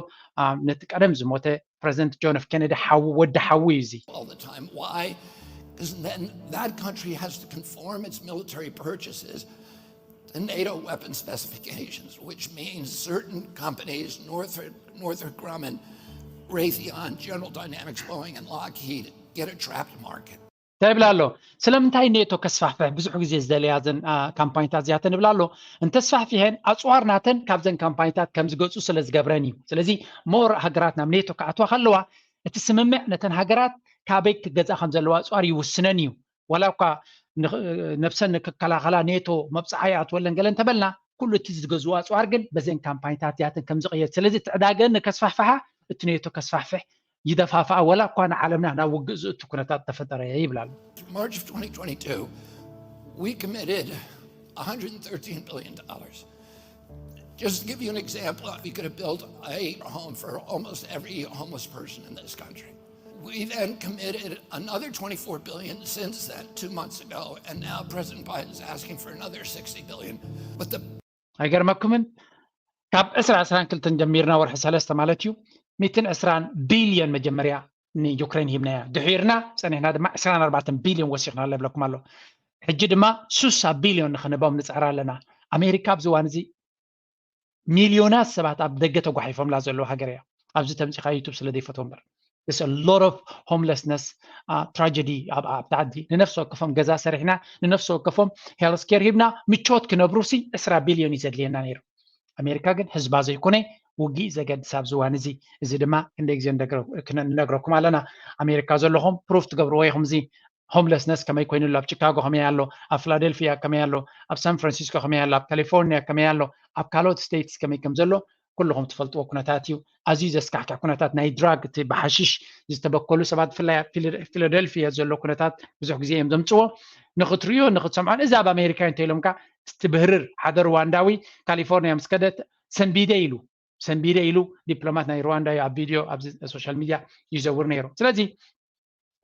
ነቲ ቀደም ዝሞተ ፕሬዚደንት ጆን ኤፍ ኬነዲ ሓዉ ወዲ ሓዉ እዩ እዚ። All the time. Why? Because then that country has to conform its military purchases to NATO weapon specifications, which means certain companies, Northrop, Northrop Grumman, Raytheon, General Dynamics, Boeing, and Lockheed, get a trapped market. እንታይ ይብላ ኣሎ? ስለምንታይ ኔቶ ከስፋሕፍሕ ብዙሕ ግዜ ዝደለያ ዘን ካምፓኒታት እዚኣተን ይብላ ኣሎ። እንተስፋሕፊሐን ኣፅዋር ናተን ካብዘን ካምፓኒታት ከም ዝገፁ ስለ ዝገብረን እዩ። ስለዚ ሞር ሃገራት ናብ ኔቶ ክኣትዋ ከለዋ እቲ ስምምዕ ነተን ሃገራት ካበይ ክገዝኣ ከም ዘለዋ ኣፅዋር ይውስነን እዩ። ዋላ እኳ ነብሰን ንክከላኸላ ኔቶ መብፅዓ ይኣትወለን ገለ እንተበልና ኩሉ እቲ ዝገዝኡ ኣፅዋር ግን በዘን ካምፓኒታት እዚኣተን ከም ዝቕየድ። ስለዚ እቲ ዕዳገ ንከስፋሕፍሓ እቲ ኔቶ ከስፋሕፍሕ ይደፋፍኣ፣ ወላ እኳ ንዓለምና ናብ ውግእ ዝእቱ ኩነታት ተፈጠረ ይብላ ኣሎ። March of twenty twenty-two, we committed one hundred thirteen billion dollars. Just to give you an example, we could have built a home for almost every homeless person in this country. We then committed another twenty-four billion since then, two months ago, and now President Biden's asking for another sixty billion. But the ኣይገርመኩምን? ካብ ዕስራ ዕስራን ክልተን ጀሚርና ወርሒ ሰለስተ ማለት እዩ ሚትን ዕስራን ቢልዮን መጀመርያ ንዩክሬን ሂብናያ። ድሒርና ፀኒሕና ድማ ዕስራን ኣርባዕተን ቢልዮን ወሲኽናላ ይብለኩም ኣሎ። ሕጂ ድማ ሱሳ ቢልዮን ንኽንህቦም ንፅዕር ኣለና። ኣሜሪካ ኣብዚ እዋን እዚ ሚልዮናት ሰባት ኣብ ደገ ተጓሒፎምላ ዘለዉ ሃገር እያ። ኣብዚ ተምፂኻ ዩቱብ ስለ ዘይፈትዎ እምበር There's a lot of homelessness tragedy ኣብቲ ዓዲ። ንነፍሲ ወከፎም ገዛ ሰሪሕና፣ ንነፍሲ ወከፎም ሄልስኬር ሂብና ምቾት ክነብሩ ሲ ዕስራ ቢልዮን እዩ ዘድልየና ነይሩ። ኣሜሪካ ግን ህዝባ ዘይኮነ ውግእ ዘገድስ ኣብዚ እዋን እዚ። እዚ ድማ ክንደይ ግዜ ንነግረኩም ኣለና። ኣሜሪካ ዘለኹም ፕሩፍ ትገብርዎ ኢኹም። እዚ ሆምለስነስ ከመይ ኮይኑ ኣሎ፣ ኣብ ቺካጎ ከመይ ኣሎ፣ ኣብ ፊላደልፊያ ከመይ ኣሎ፣ ኣብ ሳን ፍራንሲስኮ ከመይ ኣሎ፣ ኣብ ካሊፎርኒያ ከመይ ኣሎ፣ ኣብ ካልኦት ስቴትስ ከመይ ከም ዘሎ ኩልኹም ትፈልጥዎ ኩነታት እዩ። ኣዝዩ ዘስካሕክሕ ኩነታት ናይ ድራግ፣ እቲ ብሓሽሽ ዝተበከሉ ሰባት፣ ብፍላይ ኣብ ፊላደልፊያ ዘሎ ኩነታት ብዙሕ ግዜ እዮም ዘምፅዎ። ንክትርእዮ ንክትሰምዖን፣ እዚ ኣብ ኣሜሪካ እንተኢሎምካ ትብህርር። ሓደ ሩዋንዳዊ ካሊፎርኒያ ምስ ከደ ሰንቢደ ኢሉ ሰንቢደ ኢሉ ዲፕሎማት ናይ ሩዋንዳ እዩ ኣብ ቪድዮ ኣብዚ ሶሻል ሚድያ ይዘውር ነይሩ። ስለዚ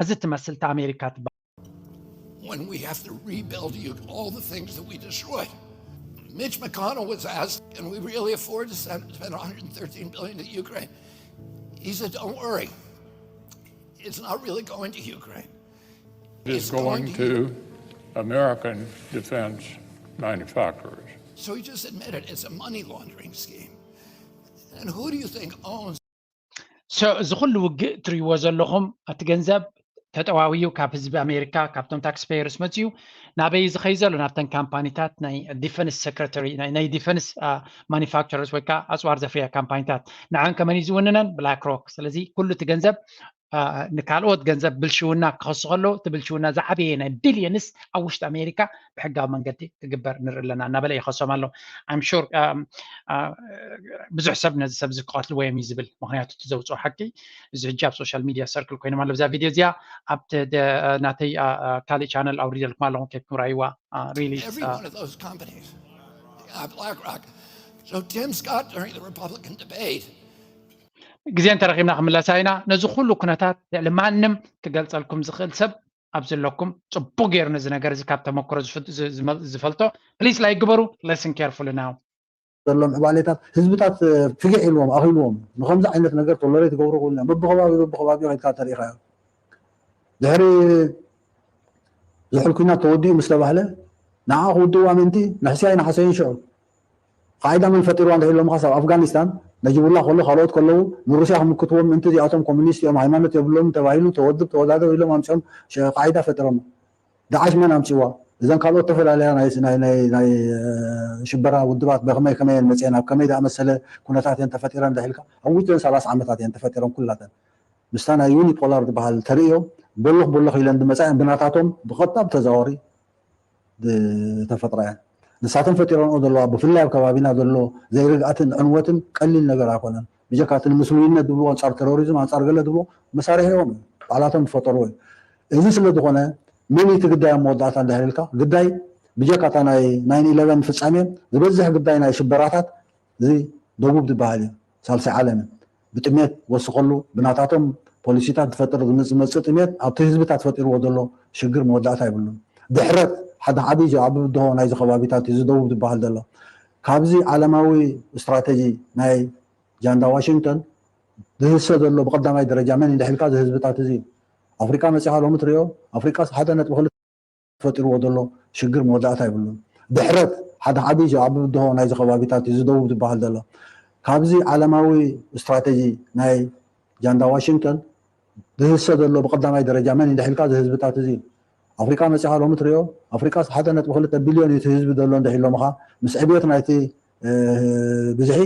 እዚ ትመስል እታ ኣሜሪካ ትበሃል። When we have to rebuild you all the things that we destroyed. Mitch McConnell was asked, can we really afford to spend one hundred thirteen billion to Ukraine? He said, don't worry. It's not really going to Ukraine. It's going to American defense manufacturers. So he just admitted it's a money laundering scheme. And who do you think owns እዚ ኩሉ ውግእ ትርእይዎ ዘለኹም እቲ ገንዘብ ተጠዋውዩ ካብ ህዝቢ ኣሜሪካ ካብቶም ታክስፔየርስ መፅዩ ናበይ ዝኸይ ዘሎ ናብተን ካምፓኒታት ናይ ዲፈንስ ሴክረተሪ ናይ ዲፈንስ ማኒፋክቸርስ ወይ ከዓ ኣፅዋር ዘፍርያ ካምፓኒታት ንዓን ከመን እዩ ዝውንነን ብላክ ሮክ። ስለዚ ኩሉ እቲ ገንዘብ ንካልኦት ገንዘብ ብልሽውና ክኸሱ ከለዉ እቲ ብልሽውና ዝዓበየ ናይ ቢልዮንስ ኣብ ውሽጢ ኣሜሪካ ብሕጋዊ መንገዲ ክግበር ንርኢ ኣለና እናበለ ይኸሶም ኣሎ። I'm sure ብዙሕ ሰብ ነዚ ሰብ እዚ ክቐትልዎ እዮም እዩ ዝብል። ምክንያቱ እቲ ዘውፅኦ ሓቂ እዚ ሕጂ ኣብ ሶሻል ሚድያ ሰርክል ኮይኖም ኣሎ። እዛ ቪድዮ እዚኣ ኣብ ናተይ ካልእ ቻነል ኣውሪደልኩም ኣለኹም ከይድኩም ርኣይዋ። Really Every one of those companies, uh, BlackRock. So Tim Scott during the Republican debate ግዜ እንተረኺብና ክምለሳ ኢና። ነዚ ኩሉ ኩነታት ልዕሊ ማንም ክገልፀልኩም ዝኽእል ሰብ ኣብ ዘለኩም ፅቡቅ ገይሩ ነዚ ነገር እዚ ካብ ተመክሮ ዝፈልጦ ፕሊስ ላይክ ግበሩ። Listen carefully now. ዘሎ ምዕባሌታት ህዝብታት ፍግሕ ኢልዎም ኣኺልዎም ንከምዚ ዓይነት ነገር ቶሎሬት ይገብሩ ክብሉ እዮም። በብከባቢ በብከባቢ ከድካ ተሪኢኻዮ። ድሕሪ ዝሑል ኩናት ተወዲኡ ምስ ተባህለ ንዓ ክውድእዋ ምእንቲ ንሕስያይ ንሓሰይን ሽዑ ቃዒዳ መን ፈጢርዋ እንድሕር ኢሎምኻስ ኣብ ኣፍጋኒስታን ነጂቡላ ከሎ ካልኦት ከለዉ ንሩስያ ክምክትዎም ምእንቲ እዚኣቶም ኮሚኒስት እዮም ሃይማኖት የብሎምን ተባሂሉ ተወድብ ተወዳደር ኢሎም ኣምፅኦም ቃዒዳ ፈጢሮማ። ዳዓሽ መን ኣምፅዋ? እዘን ካልኦት ተፈላለያ ናይ ሽበራ ውድባት ብከመይ ከመይ እየን መፅአን፣ ኣብ ከመይ ዝኣመሰለ ኩነታት እየን ተፈጢረን እንድሕር ኢልካ፣ ኣብ ውሽጠን ሰላሳ ዓመታት እየን ተፈጢረን ኩላተን። ምስታ ናይ ዩኒፖላር ዝበሃል ተርእዮ በሎኽ በሎኽ ኢለን ዝመፃ እየን፣ ብናታቶም ብቐጥታ ብተዘዋወሪ ዝተፈጥራ እየን። ንሳተን ፈጢረንኦ ዘለዋ ብፍላይ ኣብ ከባቢና ዘሎ ዘይርግኣትን ዕንወትን ቀሊል ነገር ኣይኮነን። ብጀካ እቲ ንምስሉይነት ዝብልዎ፣ ኣንፃር ቴሮሪዝም፣ ኣንፃር ገለ ዝብልዎ መሳርሒ እዮም፣ ባዕላቶም ዝፈጠርዎ እዩ። እዚ ስለ ዝኾነ መን እዩ እቲ ግዳይ ኣብ መወዳእታ እንድሕር ኢልካ፣ ግዳይ ብጀካ እታ ናይ ናይን ኢለቨን ፍጻሜ ዝበዝሕ ግዳይ ናይ ሽበራታት እዚ ደቡብ ዝበሃል እዩ፣ ሳልሳይ ዓለም እዩ። ብጥሜት ወስኸሉ፣ ብናታቶም ፖሊሲታት ዝፈጥር ዝመፅእ ጥሜት ኣብቲ ህዝብታት ፈጢርዎ ዘሎ ሽግር መወዳእታ ይብሉን። ድሕረት ሓደ ዓብዪ ዓቢ ብድሆ ናይዚ ከባቢታት እዚ ደቡብ ዝበሃል ዘሎ ካብዚ ዓለማዊ ስትራተጂ ናይ ጃንዳ ዋሽንግተን ዝህሰ ዘሎ ብቀዳማይ ደረጃ መን እንድሕር ኢልካ እዚ ህዝብታት እዚ ኣፍሪቃ መፂኻ ሎሚ ትሪኦ ኣፍሪቃ ሓደ ነጥቢ ክልተ ፈጢርዎ ዘሎ ሽግር መወዳእታ ይብሉን። ድሕረት ሓደ ዓብዪ ዓቢ ብድሆ ናይዚ ከባቢታት እዚ ደቡብ ዝበሃል ዘሎ ካብዚ ዓለማዊ ስትራተጂ ናይ ጃንዳ ዋሽንግተን ዝህሰ ዘሎ ብቀዳማይ ደረጃ መን እንድሕር ኢልካ እዚ ህዝብታት እዚ ኣፍሪቃ መፂኻ ሎሚ ትሪኦ ኣፍሪቃ ሓደ ነጥቢ ክልተ ቢልዮን እዩ እቲ ህዝቢ ዘሎ እንድሕር ኢሎምኻ ምስ ዕብየት ናይቲ ብዝሒ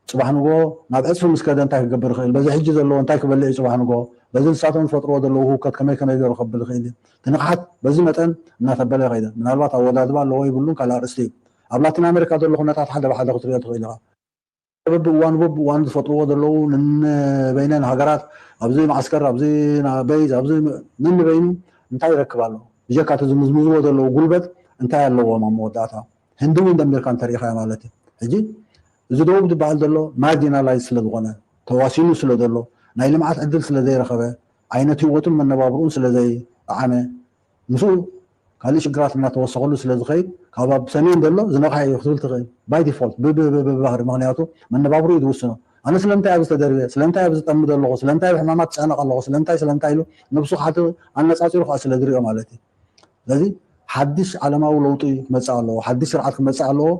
ፅባሕ ንጎ ናብ ዕፅፊ ምስ ከደ እንታይ ክገብር ይኽእል? በዚ ሕጂ ዘለዎ እንታይ ክበልዕ እዩ ፅባሕ ንጎ? በዚ ንሳቶም ዝፈጥርዎ ዘለዉ ህውከት ከመይ ከመይ ገይሩ ከብል ይኽእል እዩ? እቲ ንቕሓት በዚ መጠን እናተበለ ይኸይደ። ምናልባት ኣወዳድባ ኣለዎ ይብሉን ካልእ ኣርእስቲ እዩ። ኣብ ላቲን ኣሜሪካ ዘሎ ኩነታት ሓደ ብሓደ ክትሪኦ ትኽእል ኢኻ። በብእዋኑ በብእዋኑ ዝፈጥርዎ ዘለዉ ንንበይነን ሃገራት ኣብዚ ማዕስከር ኣብዚ በይዝ ኣብዚ ነንበይኑ እንታይ ይረክብ ኣሎ? ብጀካ እቲ ዝምዝምዝዎ ዘለዉ ጉልበት እንታይ ኣለዎም ኣብ መወዳእታ? ህንዲ እውን ደሚርካ እንተሪኢኻዮ ማለት እዩ። ሕጂ እዚ ደቡብ ዝበሃል ዘሎ ማርጂናላይዝ ስለ ዝኾነ ተዋሲኑ ስለ ዘሎ ናይ ልምዓት ዕድል ስለ ዘይረኸበ ዓይነት ህይወቱን መነባብርኡን ስለ ዘይጠዓመ ምስኡ ካልእ ሽግራት እናተወሰኸሉ ስለ ዝኸይድ ካብ ኣብ ሰሜን ዘሎ ዝነቕሐ እዩ ክትብል ትኽእል ባይ ዲፎልት ብባህሪ ምክንያቱ መነባብሩ እዩ ዝውስኖ። ኣነ ስለምንታይ ኣብዚ ተደርበ ስለምንታይ ኣብዚ ጠምድ ኣለኹ ስለምንታይ ኣብ ሕማማት ጨነቕ ኣለኹ ስለምንታይ ስለምንታይ ኢሉ ነብሱ ሓቲ ኣነፃፂሩ ከዓ ስለ ዝሪኦ ማለት እዩ። ስለዚ ሓድሽ ዓለማዊ ለውጢ ክመፅእ ኣለዎ፣ ሓድሽ ስርዓት ክመፅእ ኣለዎ።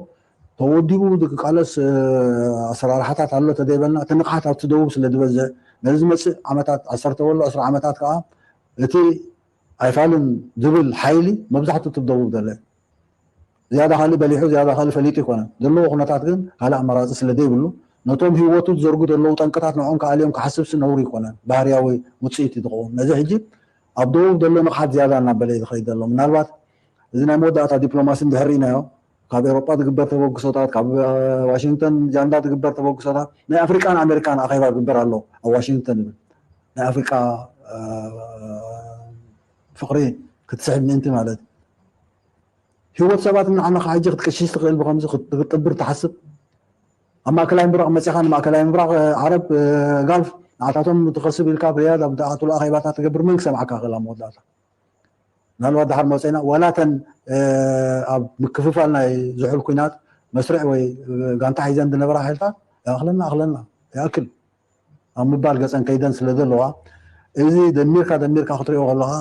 ተወዲቡ ዝቃለስ ኣሰራርሓታት ኣሎ ተደይበልና እቲ ንቕሓት ኣብቲ ደቡብ ስለ ዝበዝሕ ነዚ ዝመፅእ ዓመታት ዓሰርተ ወሎ ዕስራ ዓመታት ከዓ እቲ ኣይፋልን ዝብል ሓይሊ መብዛሕትኡ እቲ ደቡብ ዘሎ ዝያዳ ካልእ በሊሑ ዝያዳ ካልእ ፈሊጡ ይኮነን ዘለዎ ኩነታት ግን ካልእ ኣመራፂ ስለ ዘይብሉ ነቶም ህይወቱ ዝዘርጉ ዘለዉ ጠንቅታት ንዕኦም ክኣልዮም ክሓስብ ሲ ነውሪ ይኮነን ባህርያዊ ውፅኢት እዩ ዝኸውን። ነዚ ሕጂ ኣብ ደቡብ ዘሎ ንቕሓት ዝያዳ እናበለ እዩ ዝኸይድ ዘሎ። ምናልባት እዚ ናይ መወዳእታ ዲፕሎማሲ እንድሕር ርኢናዮ ካብ ኤሮጳ ዝግበር ተበግሶታት ካብ ዋሽንግተን ጃንዳ ዝግበር ተበግሶታት ናይ ኣፍሪቃን ኣሜሪካን ኣኼባ ዝግበር ኣሎ ኣብ ዋሽንግተን ይብል ናይ ኣፍሪቃ ፍቕሪ ክትስሕብ ምእንቲ ማለት ህይወት ሰባት እናዓነኻ ሕጂ ክትቅሽሽ ትኽእል ብከምዚ ክትጥብር ትሓስብ ኣብ ማእከላይ ምብራቕ መፂኻ ንማእከላይ ምብራቕ ዓረብ ጋልፍ ንዓታቶም ትኸስብ ኢልካ ኣብ ሪያድ ኣብ ዝኣትሉ ኣኼባታት ትገብር መን ክሰምዓካ ክእል ኣብ መወዳእታ ምናልባት ድሓር መፅና ዋላ ተን ኣብ ምክፍፋል ናይ ዝሑል ኩናት መስርዕ ወይ ጋንታ ሒዘን ዝነበራ ሓይልታት ይኣኽለና ኣኽለና ይኣክል ኣብ ምባል ገፀን ከይደን ስለ ዘለዋ እዚ ደሚርካ ደሚርካ ክትሪኦ ከለካ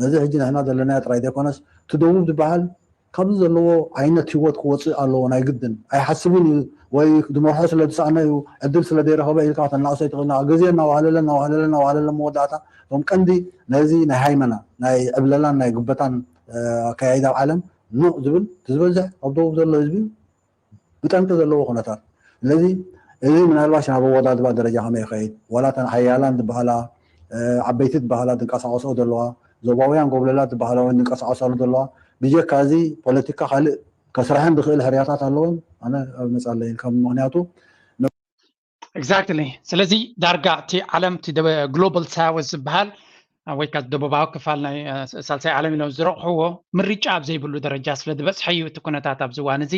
ነዚ ሕጂ ንሕና ዘለናዮ ጥራይ ዘይኮነስ እቲ ደቡብ ዝበሃል ካብዚ ዘለዎ ዓይነት ህይወት ክወፅእ ኣለዎ ናይ ግድን ኣይሓስብን እዩ ወይ ዝመርሖ ስለ ዝሰኣነ እዩ ዕድል ስለ ዘይረኸበ ኢልካ ተናእሶ ይትኽእልና ግዜ እናዋህለለ እናዋህለለ እናዋህለለ መወዳእታ እቶም ቀንዲ ነዚ ናይ ሃይመና ናይ ዕብለላን ናይ ጉበታን ኣካያይዳ ኣብ ዓለም ኑቕ ዝብል እቲ ዝበዝሕ ኣብ ደቡብ ዘሎ ህዝቢ ብጠንቂ ዘለዎ ኩነታት ስለዚ እዚ ምናልባሽ ናብ ኣወዳድባ ደረጃ ከመይ ይኸይድ ዋላ ተን ሓያላን ዝበሃላ ዓበይቲ ዝበሃላ ዝንቀሳቀስኦ ዘለዋ ዞባውያን ጎብለላት ዝበሃላ እውን ዝንቀሳቀሳሉ ዘለዋ ብጀካ እዚ ፖለቲካ ካልእ ከስርሐን ዝኽእል ሕርያታት ኣለዎን ኣነ ኣብ መፃለይን ከም ምክንያቱ Exactly ስለዚ ዳርጋ እቲ ዓለም እቲ ግሎባል ሳውዝ ዝበሃል ወይ ከዓ ደቡባዊ ክፋል ናይ ሳልሳይ ዓለም ኢሎም ዝረቕሕዎ ምርጫ ኣብ ዘይብሉ ደረጃ ስለ ዝበፅሐ እዩ እቲ ኩነታት ኣብዚ እዋን እዚ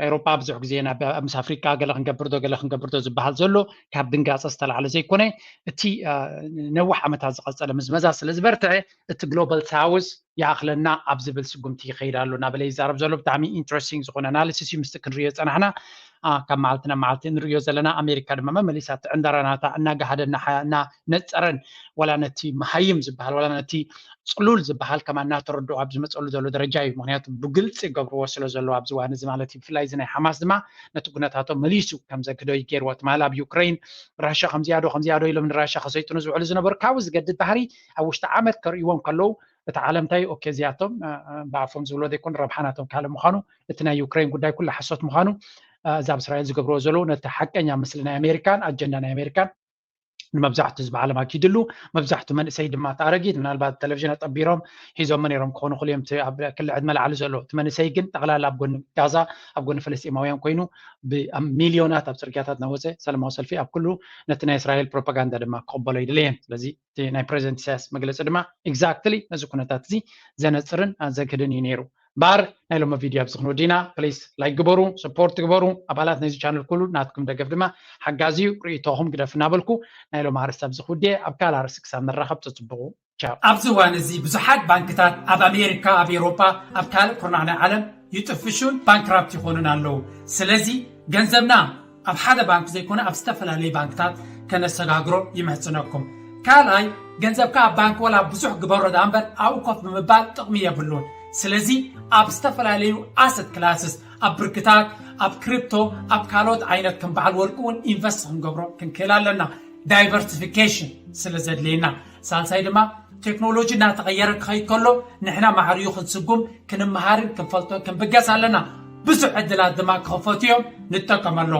ኤሮፓ ብዙሕ ግዜ ናብ ምስ ኣፍሪቃ ገለ ክንገብር ዶ ገለ ክንገብር ዶ ዝበሃል ዘሎ ካብ ድንጋፀ ዝተላዕለ ዘይኮነ እቲ ነዊሕ ዓመታት ዝቐፀለ ምዝመዛ ስለ ዝበርትዐ እቲ ግሎባል ሳውዝ ይኣኽለና ኣብ ዝብል ስጉምቲ ይኸይድ ኣሎ እናበለ ይዛረብ ዘሎ ብጣዕሚ ኢንትረስቲንግ ዝኾነ ኣናሊሲስ እዩ ምስቲ ክንሪኦ ዝፀናሕና ካብ መዓልቲ ናብ መዓልቲ ንርእዮ ዘለና። ኣሜሪካ ድማ መመሊሳ እቲ ዕንደራ ናታ እናጋሃደ እናነፀረን ዋላ ነቲ መሃይም ዝበሃል ዋላ ነቲ ፅሉል ዝበሃል ከማ እናተረድኦ ኣብ ዝመፀሉ ዘሎ ደረጃ እዩ። ምክንያቱ ብግልፂ ይገብርዎ ስለ ዘለዉ ኣብዚ ዋን እዚ ማለት እዩ። ብፍላይ እዚ ናይ ሓማስ ድማ ነቲ ኩነታቶም መሊሱ ከም ዘግዶ ይገይርዎ። ትማሊ ኣብ ዩክሬን ራሻ ከምዚያዶ ከምዚያዶ ኢሎም ንራሻ ከሰይጥኑ ዝውዕሉ ዝነበሩ ካብኡ ዝገድድ ባህሪ ኣብ ውሽጢ ዓመት ከርእይዎም ከለዉ እቲ ዓለም እንታይ ኦኬ እዚኣቶም ብኣፎም ዝብሎ ዘይኮን ረብሓ ናቶም ካልእ ምዃኑ እቲ ናይ ዩክሬን ጉዳይ ኩሉ ሓሶት ምዃኑ እዛ ኣብ እስራኤል ዝገብርዎ ዘለዉ ነቲ ሓቀኛ ምስሊ ናይ ኣሜሪካን ኣጀንዳ ናይ ኣሜሪካን ንመብዛሕቱ ህዝቢ ዓለም ኣኪድሉ። መብዛሕቱ መንእሰይ ድማ እቲ ኣረጊት ምናልባት ቴሌቪዥን ኣጠቢሮም ሒዞሞ ነይሮም ክኾኑ ክልኦም እቲ ኣብ ክሊ ዕድመ ላዕሊ ዘሎ እቲ መንእሰይ ግን ጠቕላላ ኣብ ጎኒ ጋዛ ኣብ ጎኒ ፍልስጢማውያን ኮይኑ ሚሊዮናት ኣብ ፅርግያታት እናወፀ ሰላማዊ ሰልፊ ኣብ ኩሉ ነቲ ናይ እስራኤል ፕሮፓጋንዳ ድማ ክቕበሎ ይድለየን። ስለዚ እቲ ናይ ፕሬዚደንት ኢሳያስ መግለፂ ድማ ኤግዛክትሊ ነዚ ኩነታት እዚ ዘነፅርን ዘግህድን እዩ ነይሩ። እምበኣር ናይ ሎሚ ቪድዮ ኣብዚ ክንወዲና ፕሊስ ላይክ ግበሩ፣ ሰፖርት ግበሩ። ኣባላት ናይዚ ቻነል ኩሉ ናትኩም ደገፍ ድማ ሓጋዚ እዩ። ርእይቶኹም ግደፍ እናበልኩ ናይ ሎሚ ኣርእስቲ ኣብዚ ክውድየ። ኣብ ካልእ ኣርእስቲ ክሳብ ንራኸብ ተፅብቑ። ቻው። ኣብዚ እዋን እዚ ብዙሓት ባንክታት ኣብ ኣሜሪካ፣ ኣብ ኤውሮጳ፣ ኣብ ካልእ ኩርናዕ ናይ ዓለም ይጥፍሹን ባንክራፕት ይኾኑን ኣለዉ። ስለዚ ገንዘብና ኣብ ሓደ ባንክ ዘይኮነ ኣብ ዝተፈላለዩ ባንክታት ከነሰጋግሮ ይምሕጽነኩም። ካልኣይ ገንዘብካ ኣብ ባንክ ወላ ብዙሕ ግበሮ ደኣ እምበር ኣብኡ ኮፍ ብምባል ጥቕሚ የብሉን። ስለዚ ኣብ ዝተፈላለዩ ኣሰት ክላስስ ኣብ ብርክታት ኣብ ክሪፕቶ ኣብ ካልኦት ዓይነት ከም በዓል ወርቂ እውን ኢንቨስት ክንገብሮ ክንክእል ኣለና። ዳይቨርሲፊኬሽን ስለ ዘድልየና። ሳልሳይ ድማ ቴክኖሎጂ እናተቐየረ ክኸይድ ከሎ ንሕና ማዕርዩ ክንስጉም ክንመሃርን ክንፈልጦ ክንብገስ ኣለና። ብዙሕ ዕድላት ድማ ክኸፈቱ እዮም፣ ንጠቀመሎም።